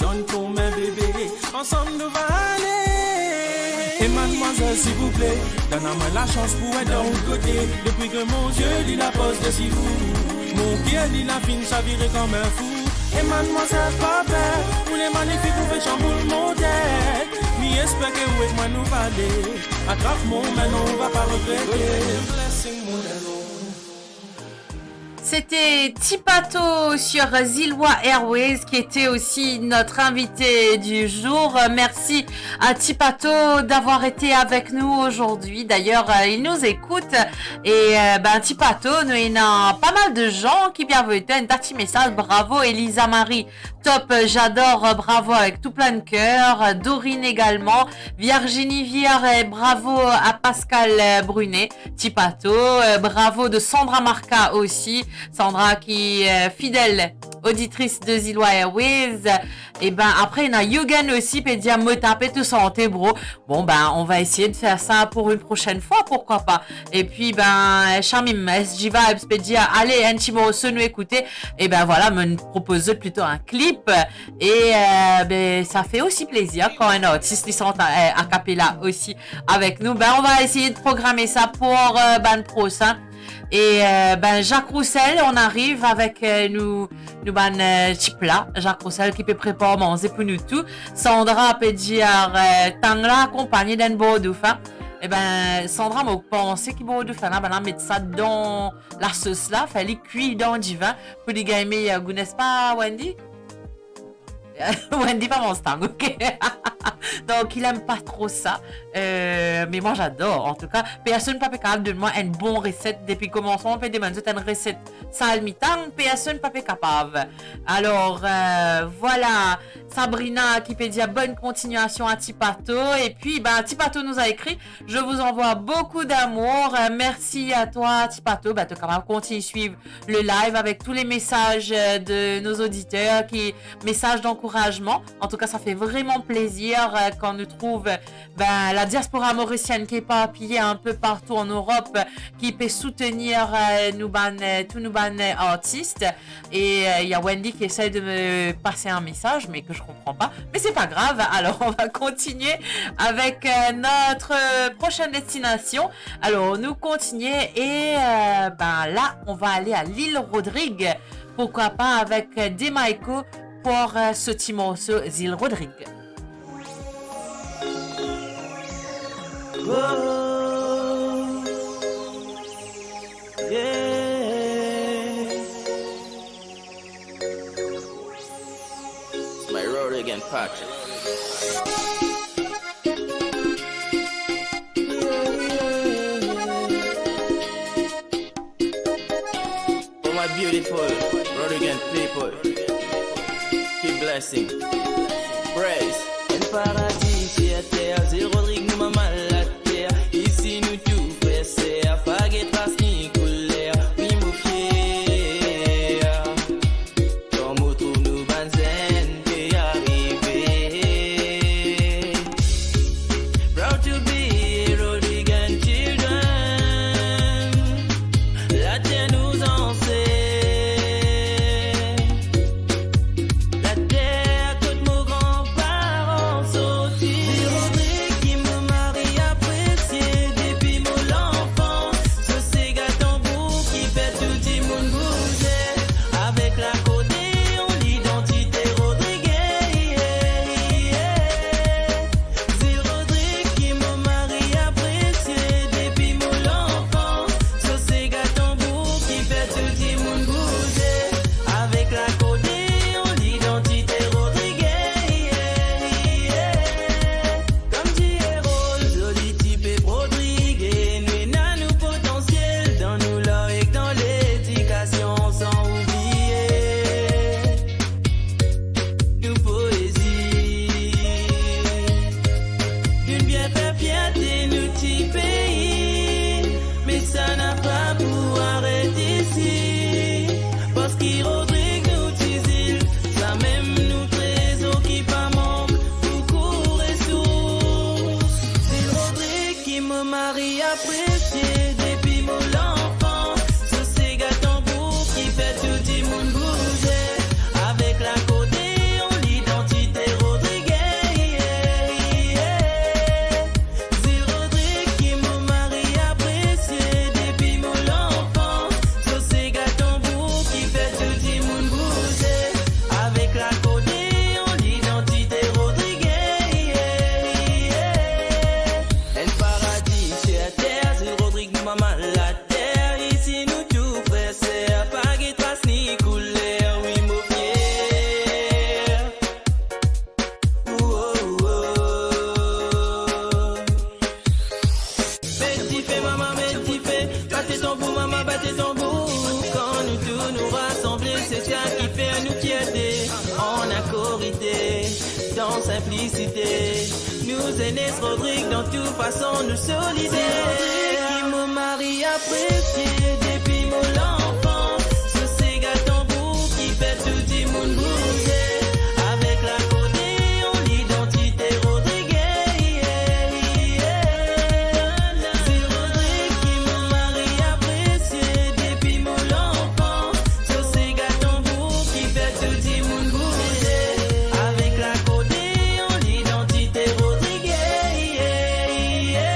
Donn tou mwa, bebe, ansam nou va ale. Hey, mademoiselle, s'il vous plaît, donn amwin lasans pou et dan out kote. Depuis que mon Dieu, li la poz desi nou, mon ker, li la finn savire kouma fou. Hey, mademoiselle, pa per, ou le magnifik, ou pe sanboul mon tet. Mi esper ke ou Mwa nou vale, atrap mo, me nou va pa regrete. C'était Tipato sur Ziloa Airwaves qui était aussi notre invité du jour. Euh, merci à Tipato d'avoir été avec nous aujourd'hui. D'ailleurs, euh, il nous écoute. Et euh, ben, Tipato, nou ena pas mal de gens qui bien voté un petit message. Bravo Elisa Marie. Top, euh, j'adore, euh, bravo avec tout plein de cœur. Euh, Dorine également. Virginie Vier, euh, bravo à Pascal, euh, Brunet. Tipato, euh, bravo de Sandra Marca aussi. Sandra qui est, euh, fidèle auditrice de Ziloa Airwaves. Et ben, après, il y a Yugen aussi, pe dir, mo tape tou sante, bro. Bon, ben, on va essayer de faire ça pour une prochaine fois, pourquoi pas. Et puis, ben, Shamim, S G Vibes, pe dir, allez, un petit morceau, nou écouter. Et ben voilà, me propose plutôt un clip. Et, euh, ben, ça fait aussi plaisir quand un artiste, il chante, euh, a cappella aussi avec nous. Ben, on va essayer de programmer ça pour, euh, ben, le prochain. Et, euh, ben, Jacques Roussel, on arrive avec, euh, nou, nou bann, euh, ti pla. Jacques Roussel ki pe prepar manze pou nou tou. Sandra pe dir, euh, tang la akonpagn d'enn bor doufin. E ben, Sandra, mo panse ki bor doufin la, bann la met sa dan lasos la, fer li kwi dan divin pou li gagn meyer gou, n'est-ce pas, Wendy? Wendy pa manz tang, ok? Donc, il aime pas trop ça. Euh, mais moi, j'adore. En tout cas, personne pa pe kapav donn mwa enn bon reset. Depi komansman, pe demann zot enn reset sal mi tang, personne pa pe kapav. Alors, euh, voilà, Sabrina qui pe dir bonne continuation à Tipato. Et puis, ben, Tipato nous a écrit, je vous envoie beaucoup d'amour. Euh, merci à toi, Tipato. Ben, to kapav kontign swiv le live avec tous les messages, euh, de nos auditeurs, qui, messages d'encouragement. En tout cas, ça fait vraiment plaisir, euh, quand nou trouv, euh, ben, la diaspora mauricienne qui est éparpillée un peu partout en Europe, euh, qui peut soutenir, euh, nou bann, euh, tous nou bann, euh, artistes. Et, euh, il y a Wendy qui essaie de me passer un message, mais que je comprends pas. Mais c'est pas grave, alors on va continuer avec, euh, notre, euh, prochaine destination. Alors, nou kontigne et, euh, ben, là, on va aller à l'île Rodrigue. Pourquoi pas avec, euh, Demaiko pour, euh, ce petit morceau, Zil Rodrigue. Oh, yeah. It's my Rodrigue and Patrick. For my beautiful Rodrigue and people, keep blessing. Praise. Enn paradi sir ter, Zil Rodrigue nou mama later. Isi nou tou frer ser, pa get ras ni kouler. Wi mo fier. Kan mo trouv nou bann zenn pe arive. Proud to be a Rodriguan children. Later nou zanse. Later kot mo Site nou zenes Rodrig, dan tou fason nou solider. Ki mo mari apresie depi mo lanfans. So sega tanbour ki fer tou dimoun bouze. Avek lakordeon, lidantite Rodrig, yeah, yeah, yeah. Se Rodrig ki mo mari apresie depi mo lanfans. So sega tanbour ki fer tou dimoun bouze. Avek lakordeon, lidantite Rodrig, yeah, yeah, yeah.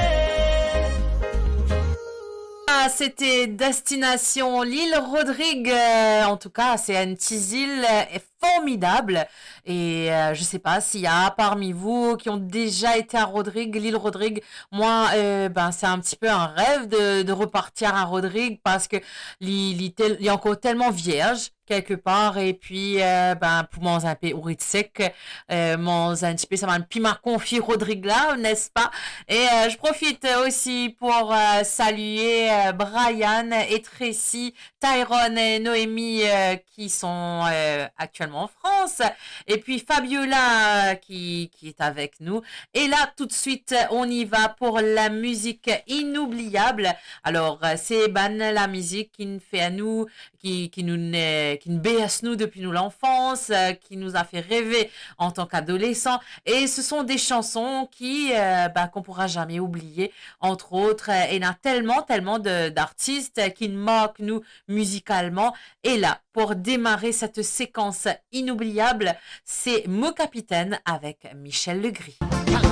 Ah, c'était Destination l'île Rodrigue. Euh, en tout cas, c'est une petite île euh, formidable. Et euh, je sais pas s'il y a parmi vous qui ont déjà été à Rodrigue, l'île Rodrigue. Moi, euh, ben, c'est un petit peu un rêve de, de repartir à Rodrigue parce que li, li tel- li est encore tellement vierge quelque part. Et puis, euh, ben, pour manger un peu au sec, euh, manger un petit peu, ça m'a un petit peu confié Rodrigue là, n'est-ce pas? Et euh, je profite aussi pour euh, saluer euh, Brian et Tracy, Tyrone et Noémie euh, qui sont euh, actuellement en France. Et puis Fabiola euh, qui, qui est avec nous. Et là, tout de suite, on y va pour la musique inoubliable. Alors, euh, c'est ben la musique qui fait à nous, qui, qui nous, euh, qui berce nous depuis nos l'enfance, euh, qui nous a fait rêver en tant qu'adolescents. Et ce sont des chansons qui, euh, ben, qu'on pourra jamais oublier. Entre autres, euh, il y a tellement, tellement de- d'artistes qui marquent nous musicalement. Et là, pour démarrer cette séquence inoubliable, c'est Mo Capitaine avec Michel Legris.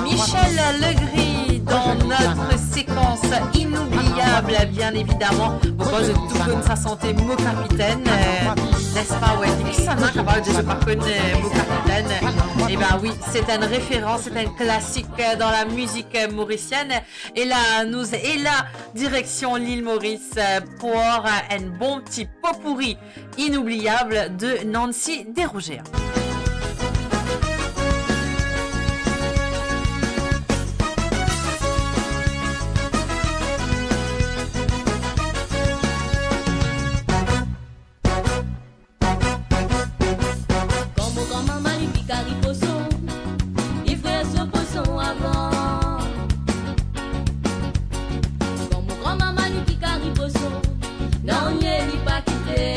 Michel Legris dans notre séquence inoubliable, bien évidemment. Bon, moi, je tout comme ça santé Mo Capitaine, euh, n'est-ce pas? Ouais, qui ça m'a capable de se pas connaître Mo Capitaine? Eh ben oui, c'est une référence, c'est un classique euh, dans la musique euh, mauricienne. Et là, nous, et là, direction l'île Maurice euh, pour euh, un bon petit pot-pourri inoubliable de Nancy Desrougers. Kan mo granmama li finn kari poson, li frir so poson avan. Kan mo granmama li finn kari poson, nanye li pa kite.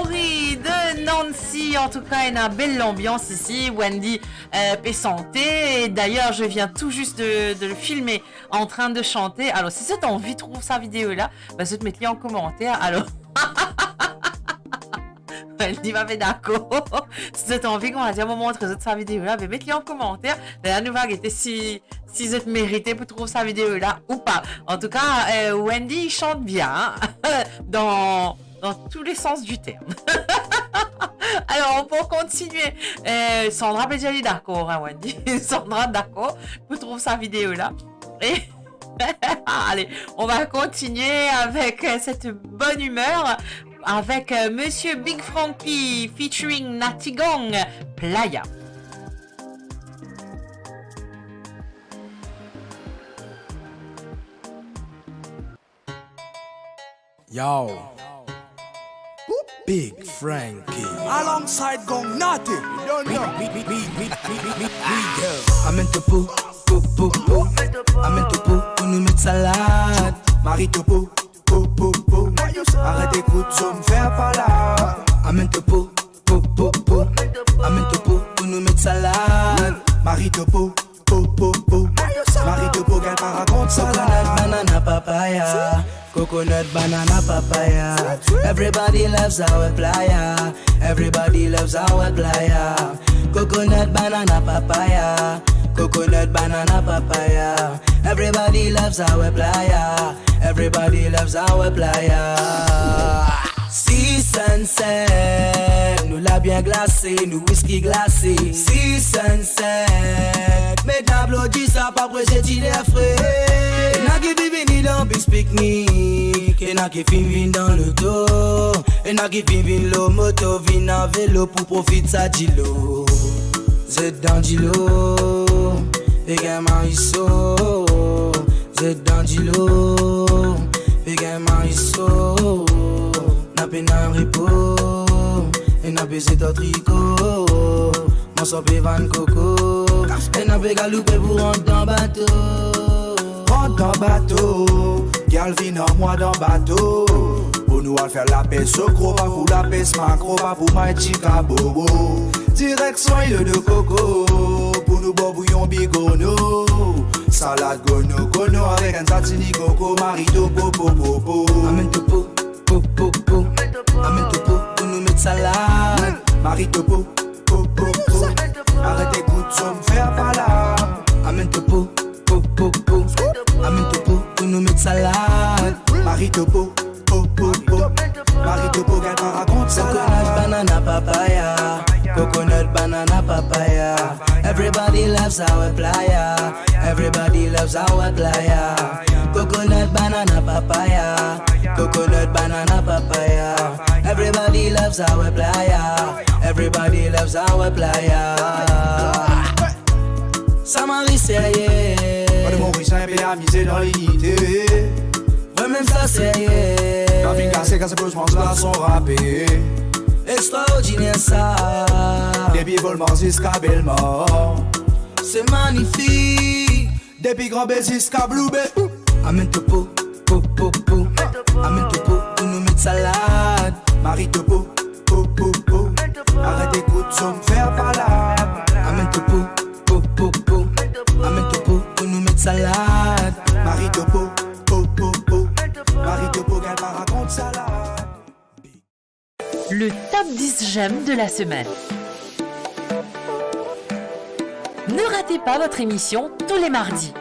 Story de Nancy. En tout cas, il y a une belle ambiance ici. Wendy euh, pe sante. Et d'ailleurs, je viens tout juste de, de le filmer en train de chanter. Alors, si zot anvi trouv sa video la, ben, zot met li an komanter. Alors, Wendy pa pe dakor. Si zot anvi, kouma dir, mo montre zot sa video la, ben, met li an komanter. D'ailleurs, nou va gete si, si zot merite pou trouv sa video la ou pa. En tout cas, euh, Wendy, il chante bien, hein, dans, dans tous les sens du terme. Alors, pour continuer, euh, Sandra pe dir li dakor, hein, Wendy. Sandra dakor pou trouv sa video la. Et allez, on va continuer avec, euh, cette bonne humeur avec, euh, Monsieur Big Frankie featuring Natty Gang, Playa. Yo. Big Frankie. Alongside Gong Natty. You don't know. Mi, mi, mi, mi, mi, mi, mi, mi, mi girl. Amenn to pou, pou, pou, pou. Amenn to pou, pou nou met salad. Mari to pou, pou, pou, pou. Aret ekout zom, fer pa la. Amenn to pou, pou, pou, pou. Amenn to pou, pou nou met salad. Mari to pou, po, po, po. Mari to pou, gagn pa rakont sa la. Coconut, banana, papaya. Coconut, banana, papaya. Everybody loves our playa. Everybody loves our playa. Coconut, banana, papaya. Coconut, banana, papaya. Everybody loves our playa. Everybody loves our playa. Si Sunset, nou labia glase, nou whisky glase. Si Sunset, met aplodi sa, pa prese, ti ler fre. Ena ki finn vini dan bis piknik, ena ki finn vinn dan loto, ena ki finn vinn lor moto, vinn avek velo pou profit sa dilo. Zet dan dilo, pe gagn mariso. Zet dan dilo, pe gagn mariso. Na pena repo, ena pe zet an triko. Mwa sa pe vann koko, ena pe galoupe pou rant dan bato. Rant dan bato, gyal vinn ar mwa dan bato. Pou nou al fer lapes, so gro pa pou lapes, makro pa pou may, ti kabobo. Direksion Ile de Coco, pou nou bwar bouyon bigorneau. Salad gono gono avek enn satini koko, mari to po, po, po, po. Amenn to po, po, po, po. Amenn to po, pou nou met salad. Mari to po, po, po, po. Aret ekout zom, fer pa la. Amenn to po, po, po, po. Amenn to po, pou nou met salad. Mari to po, po, po, po. Mari to po, gagn pa rakont sa la. Coconut, banana, papaya. Coconut, banana, papaya. Everybody loves our playa. Everybody loves our playa. Coconut, banana, papaya. Coconut, banana, papaya. Everybody loves our playa. Everybody loves our playa. Sa mari serye. Pa de Morisien pe amize dan linite. Vremem sa serye. Lavi kase, kase plis manz glason rape. Extraordiner sa. Depi Volmar ziska Belmar. Se magnifik. Depi Gran Be ziska Blue Bay. Amenn to po, po, po, po. Amenn to po, pou nou met salad. Mari to po, po, po, po. Aret ekout zom, fer pa la. Amenn to po, po, po, po. Amenn to po, pou nou met salad. Mari to po, po, po, po. Mari to po, gagn pa rakont sa la. Le top dix j'aime de la semaine. Ne ratez pas votre émission tous les mardis.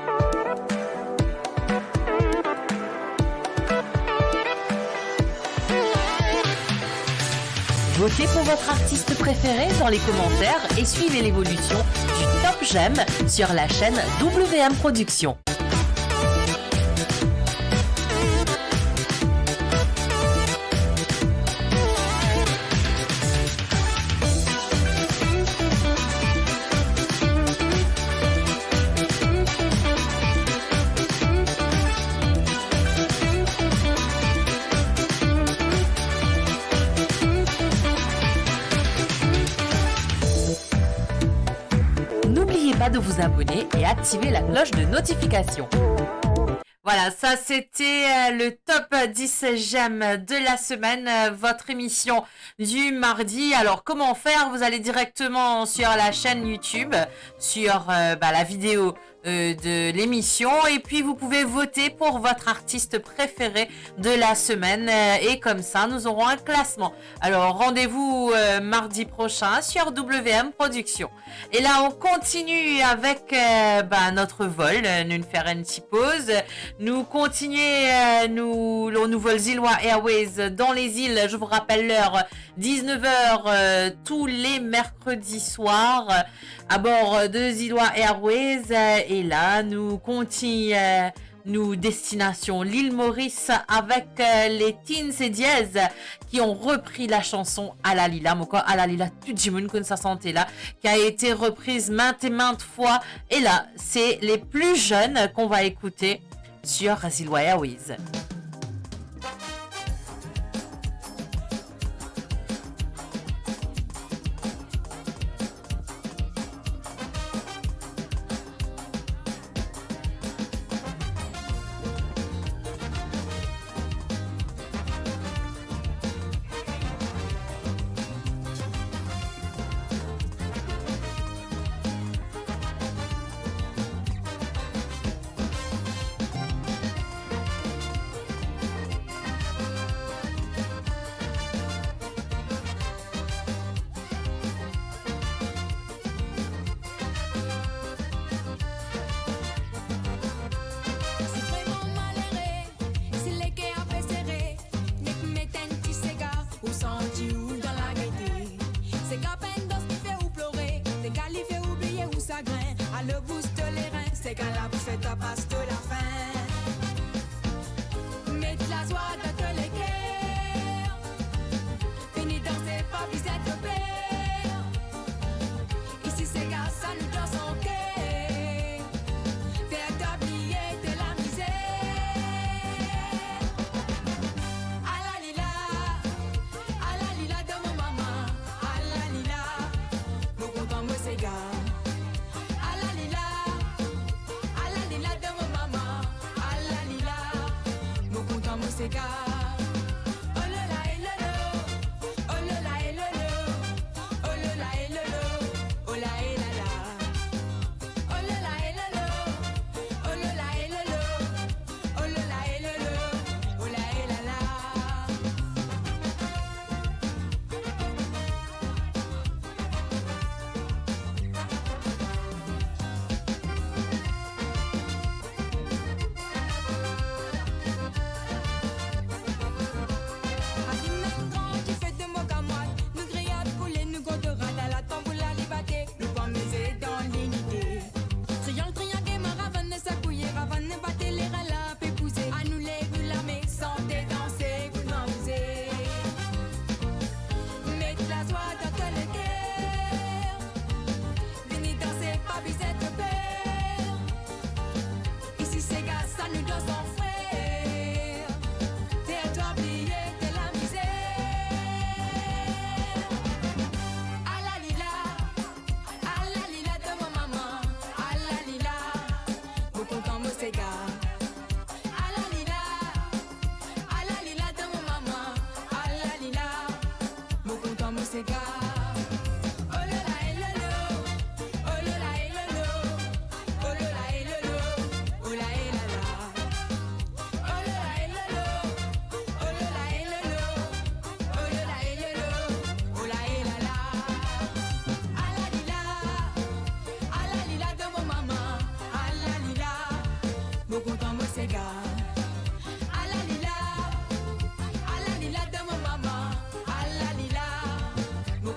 Votez pour votre artiste préféré dans les commentaires et suivez l'évolution du top j'aime sur la chaîne W M Productions. N'oubliez pas de vous abonner et activer la cloche de notification. Voilà, ça c'était, euh, le top dix j'aime de la semaine, euh, votre émission du mardi. Alors, comment faire ? Vous allez directement sur la chaîne YouTube, sur, euh, bah, la vidéo, euh, de l'émission, et puis vous pouvez voter pour votre artiste préféré de la semaine, euh, et comme ça, nous aurons un classement. Alors, rendez-vous, euh, mardi prochain sur W M Productions. E la, on kontini avek, euh, bah, notre vol, euh, nou fer enn ti poz. Nou kontini, euh, nou, nou vol Ziloa Airways dans les îles. Je vous rappelle l'heure, dix-neuf heures, euh, tous les mercredis soirs, euh, à bord de Ziloa Airways. Euh, e la, nou kontini, euh, nou destinasion Lil Moris avek, euh, les Teens et Diez qui ont repris la chanson Alalila. Mo krwar Alalila, tou dimoun konn sa sante la, qui a été reprise maintes et maintes fois. E la, c'est les plus jeunes qu'on va écouter sur Ziloa Airways. Si vreman malere, si leker pe sere, nek met enn ti sega, ou santi ou dan lagete. Sega pa enn dans ki fer ou plore, sega li fer ou bliye ou sagrin. Alor bous to lerin, sega la pou fer twa pas to lafin. Met lazwa dan to leker. Vini danse, pa bizin to per. Isi sega sa nou dans anker. Fer twa bliye to lamizer. Alalila, alalila dan mo mama. Alalila, mo kontan mo sega. Alalila, alalila dan mo mama. Alalila, mo kontan mo sega. Oh lola e lolo, oh lola e lolo, oh lola e lolo, oh la e lala. Oh lola e lolo, oh lola e lolo, oh lola e lolo, oh la e lala. Alim enn gran dife dan mo gamwat, nou griyad poule, nou gordora dan latanboula li bate, nou pran mize dan linite. Triyang, triyang e maravann, sa kouye ravann, bate lerin la pe bouze. Anou lev nou lame, sante, danse pou nou amize. Met lazwa dan to leker. Vini danse, pa bizin to per. Isi sega sa nou dans an frer. Fer twa bliye to lamizer. Alalila, alalila dan mo mama. Alalila, mo kontan mo sega. Alalila, alalila dan mo mama. Alalila, mo kontan mo sega. Oh lola e lolo, oh lola e lolo, oh lola e lolo, oh la e lala. Oh lola e lolo, oh lola e lolo, oh lola e lolo, oh la e lala. Alalila, alalila dan mo mama. Alalila, mo kontan mo sega. Alalila, alalila dan mo mama. Alalila, mo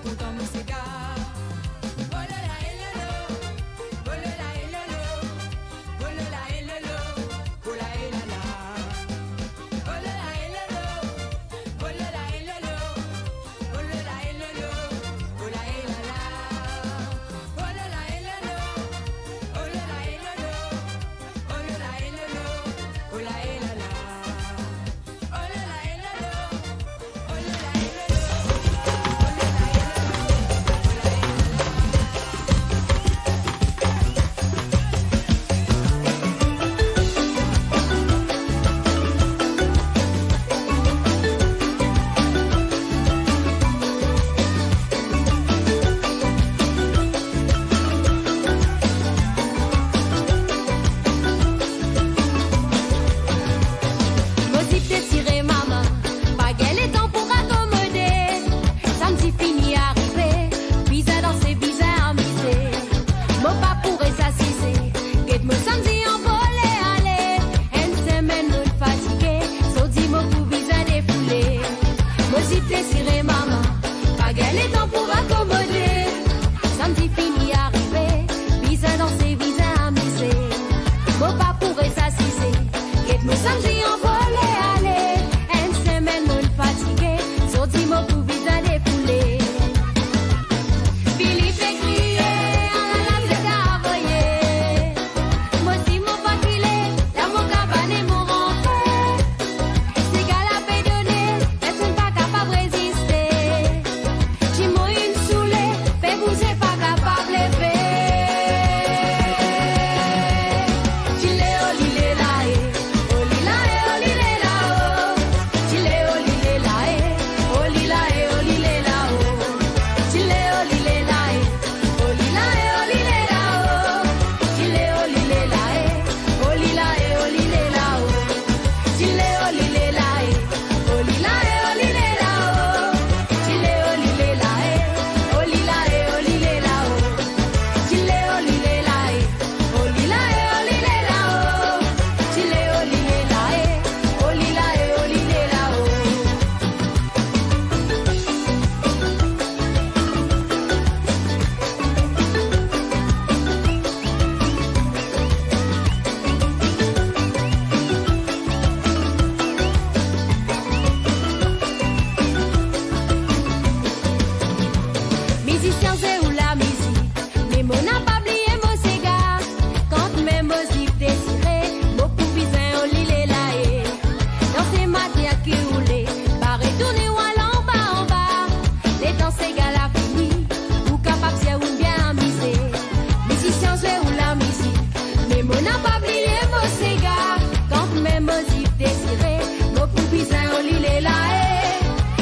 Desire, mo pou bizin oli lela, eh.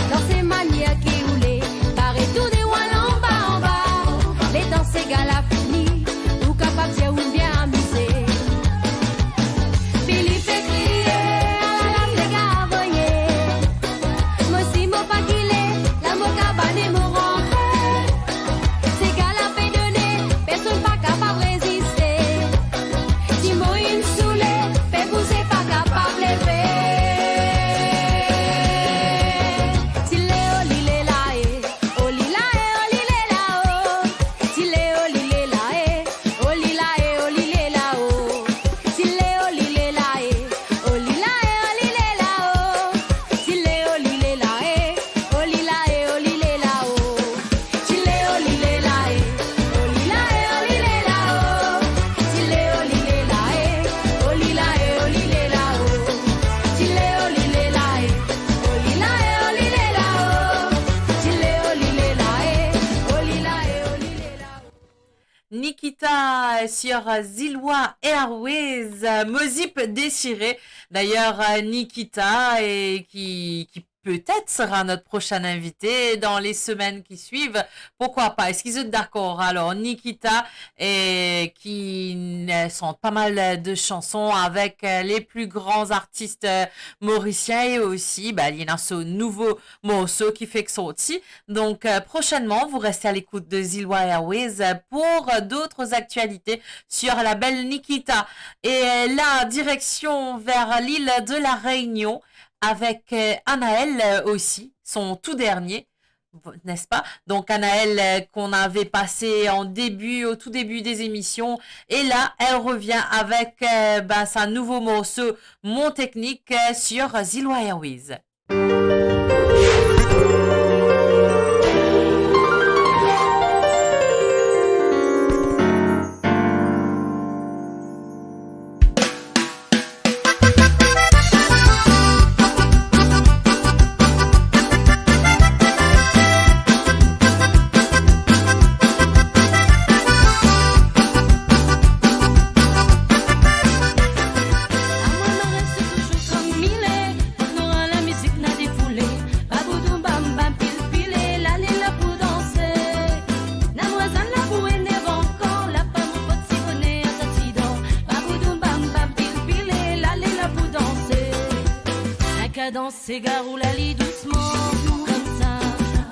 Dan se manier ki ou le, bare tou de wal anba, anba. Letan sega la fini, ou kapav dir ou bien amize. Filipe kriye, ala la sega avoye. Mo si mo pa gile, la mo kabane mo rantre. Sega la pe done, personn pa kapav reziste. Si mo inn soule, pe bouze pa kapav leve. Ti le oli lela, eh, oli la, eh, oli lela, oh. Ti le oli lela, eh, oli la, eh, oli lela, oh. Ti le oli lela, eh, oli la, eh, oli lela, oh. Ti le oli lela, eh, oli la, eh, oli lela, oh. Ti le oli lela, eh, oli la, eh, oli lela, oh. Ti le oli lela, eh, oli la, eh, oli lela, oh. Ti le oli lela, eh, oli la, eh, oli lela, oh. Ti le oli lela, eh, oli la, eh, oli lela, oh. Nikita sur Ziloa Airwaves, euh, Mozip Desiré. D'ailleurs, euh, Nikita, et qui, qui peut-être sera notre prochaine invitée dans les semaines qui suivent. Pourquoi pas ? Est-ce qu'ils sont d'accord ? Alors, Nikita, et qui euh, chante pas mal de chansons avec euh, les plus grands artistes euh, mauriciens et aussi, bah, il y a ce nouveau morso ki fek sorti. Donc, euh, prochainement, vous restez à l'écoute de Ziloa Airwaves, euh, pour euh, d'autres actualités sur la belle Nikita. Et euh, là, direction vers l'île de la Réunion avec euh, Anaël, euh, aussi, son tout dernier, n'est-ce pas ? Donc, Anaël, euh, qu'on avait passé en début, au tout début des émissions. Et là, elle revient avec euh, ben, son nouveau morceau, Mon Technique, euh, sur Ziloa Airwaves. Baboudoum bam bam pilpile, lale la pou danse. Na mwa zann la pou enerv ankor, la pa mo fot si boner sa ti dor. Baboudoum bam bam pilpile, lale la pou danse. Enn kadans sega roul ali dousman, koumsa.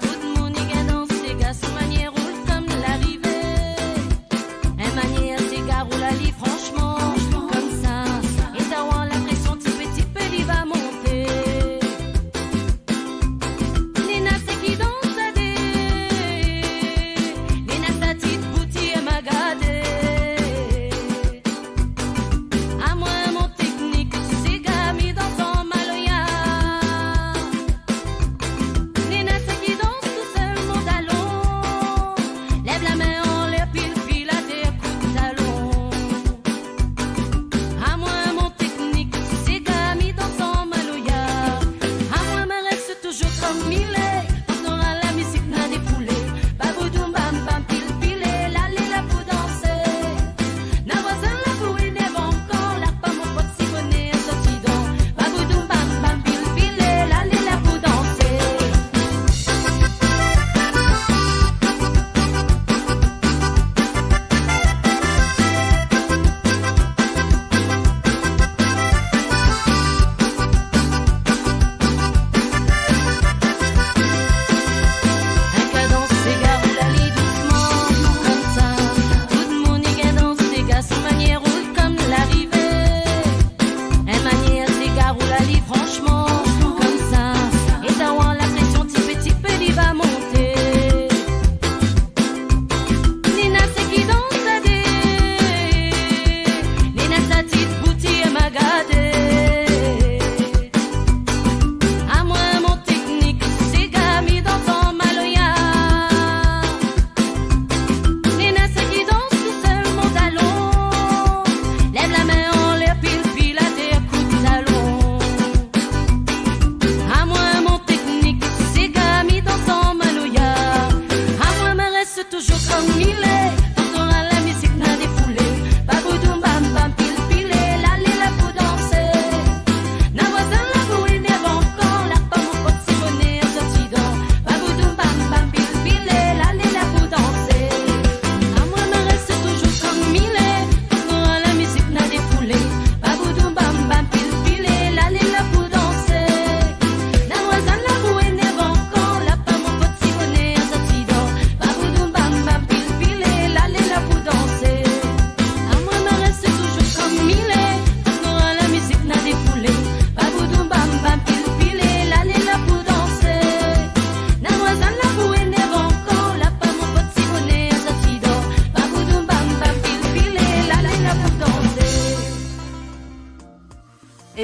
Tout dimoun inn dans sega, so manier roul kouma larive. Enn manier sega roul ali, fransman, koumsa. E ta war lapresion tipe tipe li va monte. Li ena seki dans sa de, li ena sa tit pou tir magade. Amwin mon teknik, ti sega mi dans an maloya.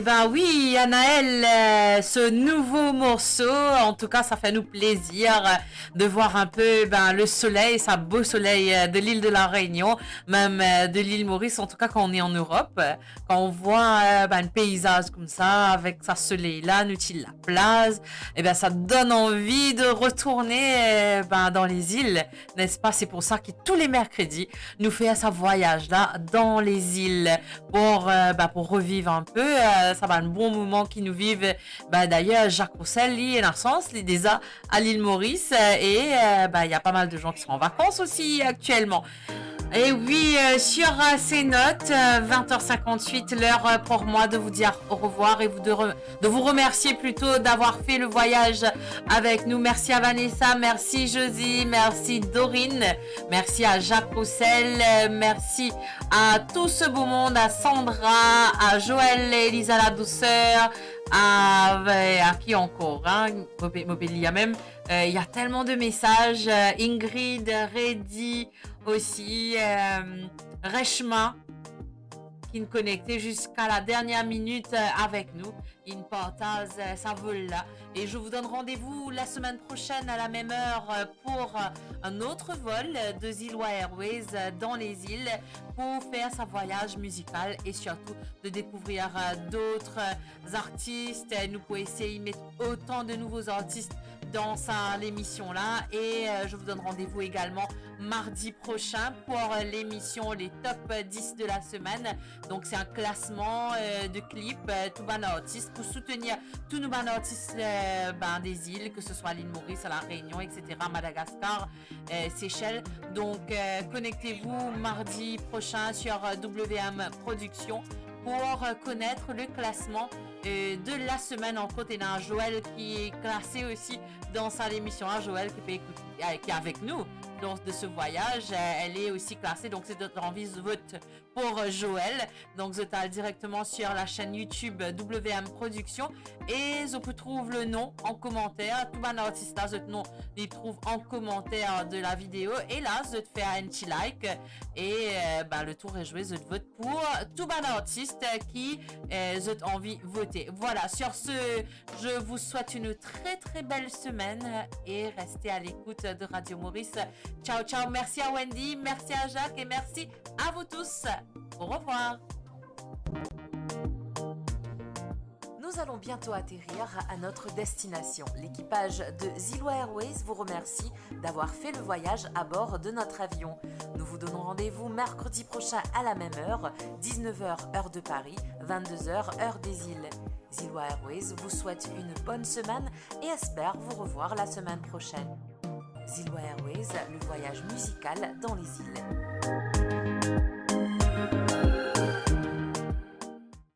Ben oui, Anaël, euh, ce nouveau morceau, en tout cas, ça fait nous plaisir, euh, de voir un peu, ben, le soleil, sa beau soleil, euh, de l'île de la Réunion, même, euh, de l'île Maurice, en tout cas quand on est en Europe, euh, quand on voit, euh, ben, un paysage comme ça, avec sa soleil là, nou ti laplaz, eh ben, ça donne envie de retourner, euh, ben, dans les îles, n'est-ce pas? C'est pour ça que tous les mercredis, nou fer sa vwayaz la dan lezil pour, euh, ben, pour revivre un peu, euh, sa bann bon moman ki nou viv. Ben, d'ailleurs, Jacques Roussel, li, ena sans, li deza à l'île Maurice, euh, et, euh, ben, il y a pas mal de gens qui sont en vacances aussi actuellement. Et oui, euh, sur, euh, ces notes, euh, vingt heures cinquante-huit, l'heure, euh, pour moi de vous dire au revoir et vous de re-, de vous remercier plutôt d'avoir fait le voyage avec nous. Merci à Vanessa, merci Josie, merci Dorine, merci à Jacques Roussel, euh, merci à tout ce beau monde, à Sandra, à Joël et Elisa La Douceur, à, à qui encore, hein? Mo pe, mo pe lir mem. Euh, il y a tellement de messages. Euh, Ingrid, Reddy aussi, euh, Reshma, qui est connecté jusqu'à la dernière minute, euh, avec nous. Il partage, euh, sa vol la. Et je vous donne rendez-vous la semaine prochaine à la même heure, euh, pour, euh, un autre vol, euh, de Ziloa Airways, euh, dans les îles pour faire sa voyage musical et surtout de découvrir, euh, d'autres, euh, artistes. Euh, nou pou esey met autant de nouveaux artistes dans sa, l'émission là. Et, euh, je vous donne rendez-vous également mardi prochain pour, euh, l'émission Les Top dix de la semaine. Donc, c'est un classement, euh, de clips, euh, tou bann artis, pour soutenir tous nos bann artis, euh, ben, des îles, que ce soit à l'île Maurice, à La Réunion, et cetera, Madagascar, euh, Seychelles. Donc, euh, connectez-vous mardi prochain sur, euh, W M Production pour, euh, connaître le classement, euh, de la semaine. Entre autres, ena Joël qui est classé aussi dans sa, l'émission, hein, Joël qui peut écouter, euh, qui est avec nous lors de ce voyage. Euh, elle est aussi classée, donc si zot anvi vot pour, euh, Joël. Donc, zot al directement sur la chaîne YouTube W M Production et zot pou trouv le nom en commentaire. Tou bann artis la, zot nom, li trouv en commentaire de la vidéo. Et là, zot fer un petit like et, euh, ben, le tour est joué, zot vot pour tou bann artis ki, euh, zot anvi voter. Voilà, sur ce, je vous souhaite une très, très belle semaine et restez à l'écoute de Radio Maurice. Ciao, ciao. Merci à Wendy, merci à Jacques et merci à vous tous. Au revoir. Nous allons bientôt atterrir à notre destination. L'équipage de Ziloa Airways vous remercie d'avoir fait le voyage à bord de notre avion. Nous vous donnons rendez-vous mercredi prochain à la même heure, dix-neuf heures heure de Paris, vingt-deux heures heure des îles. Ziloa Airways vous souhaite une bonne semaine et espère vous revoir la semaine prochaine. Ziloa Airways, le voyage musical dans les îles.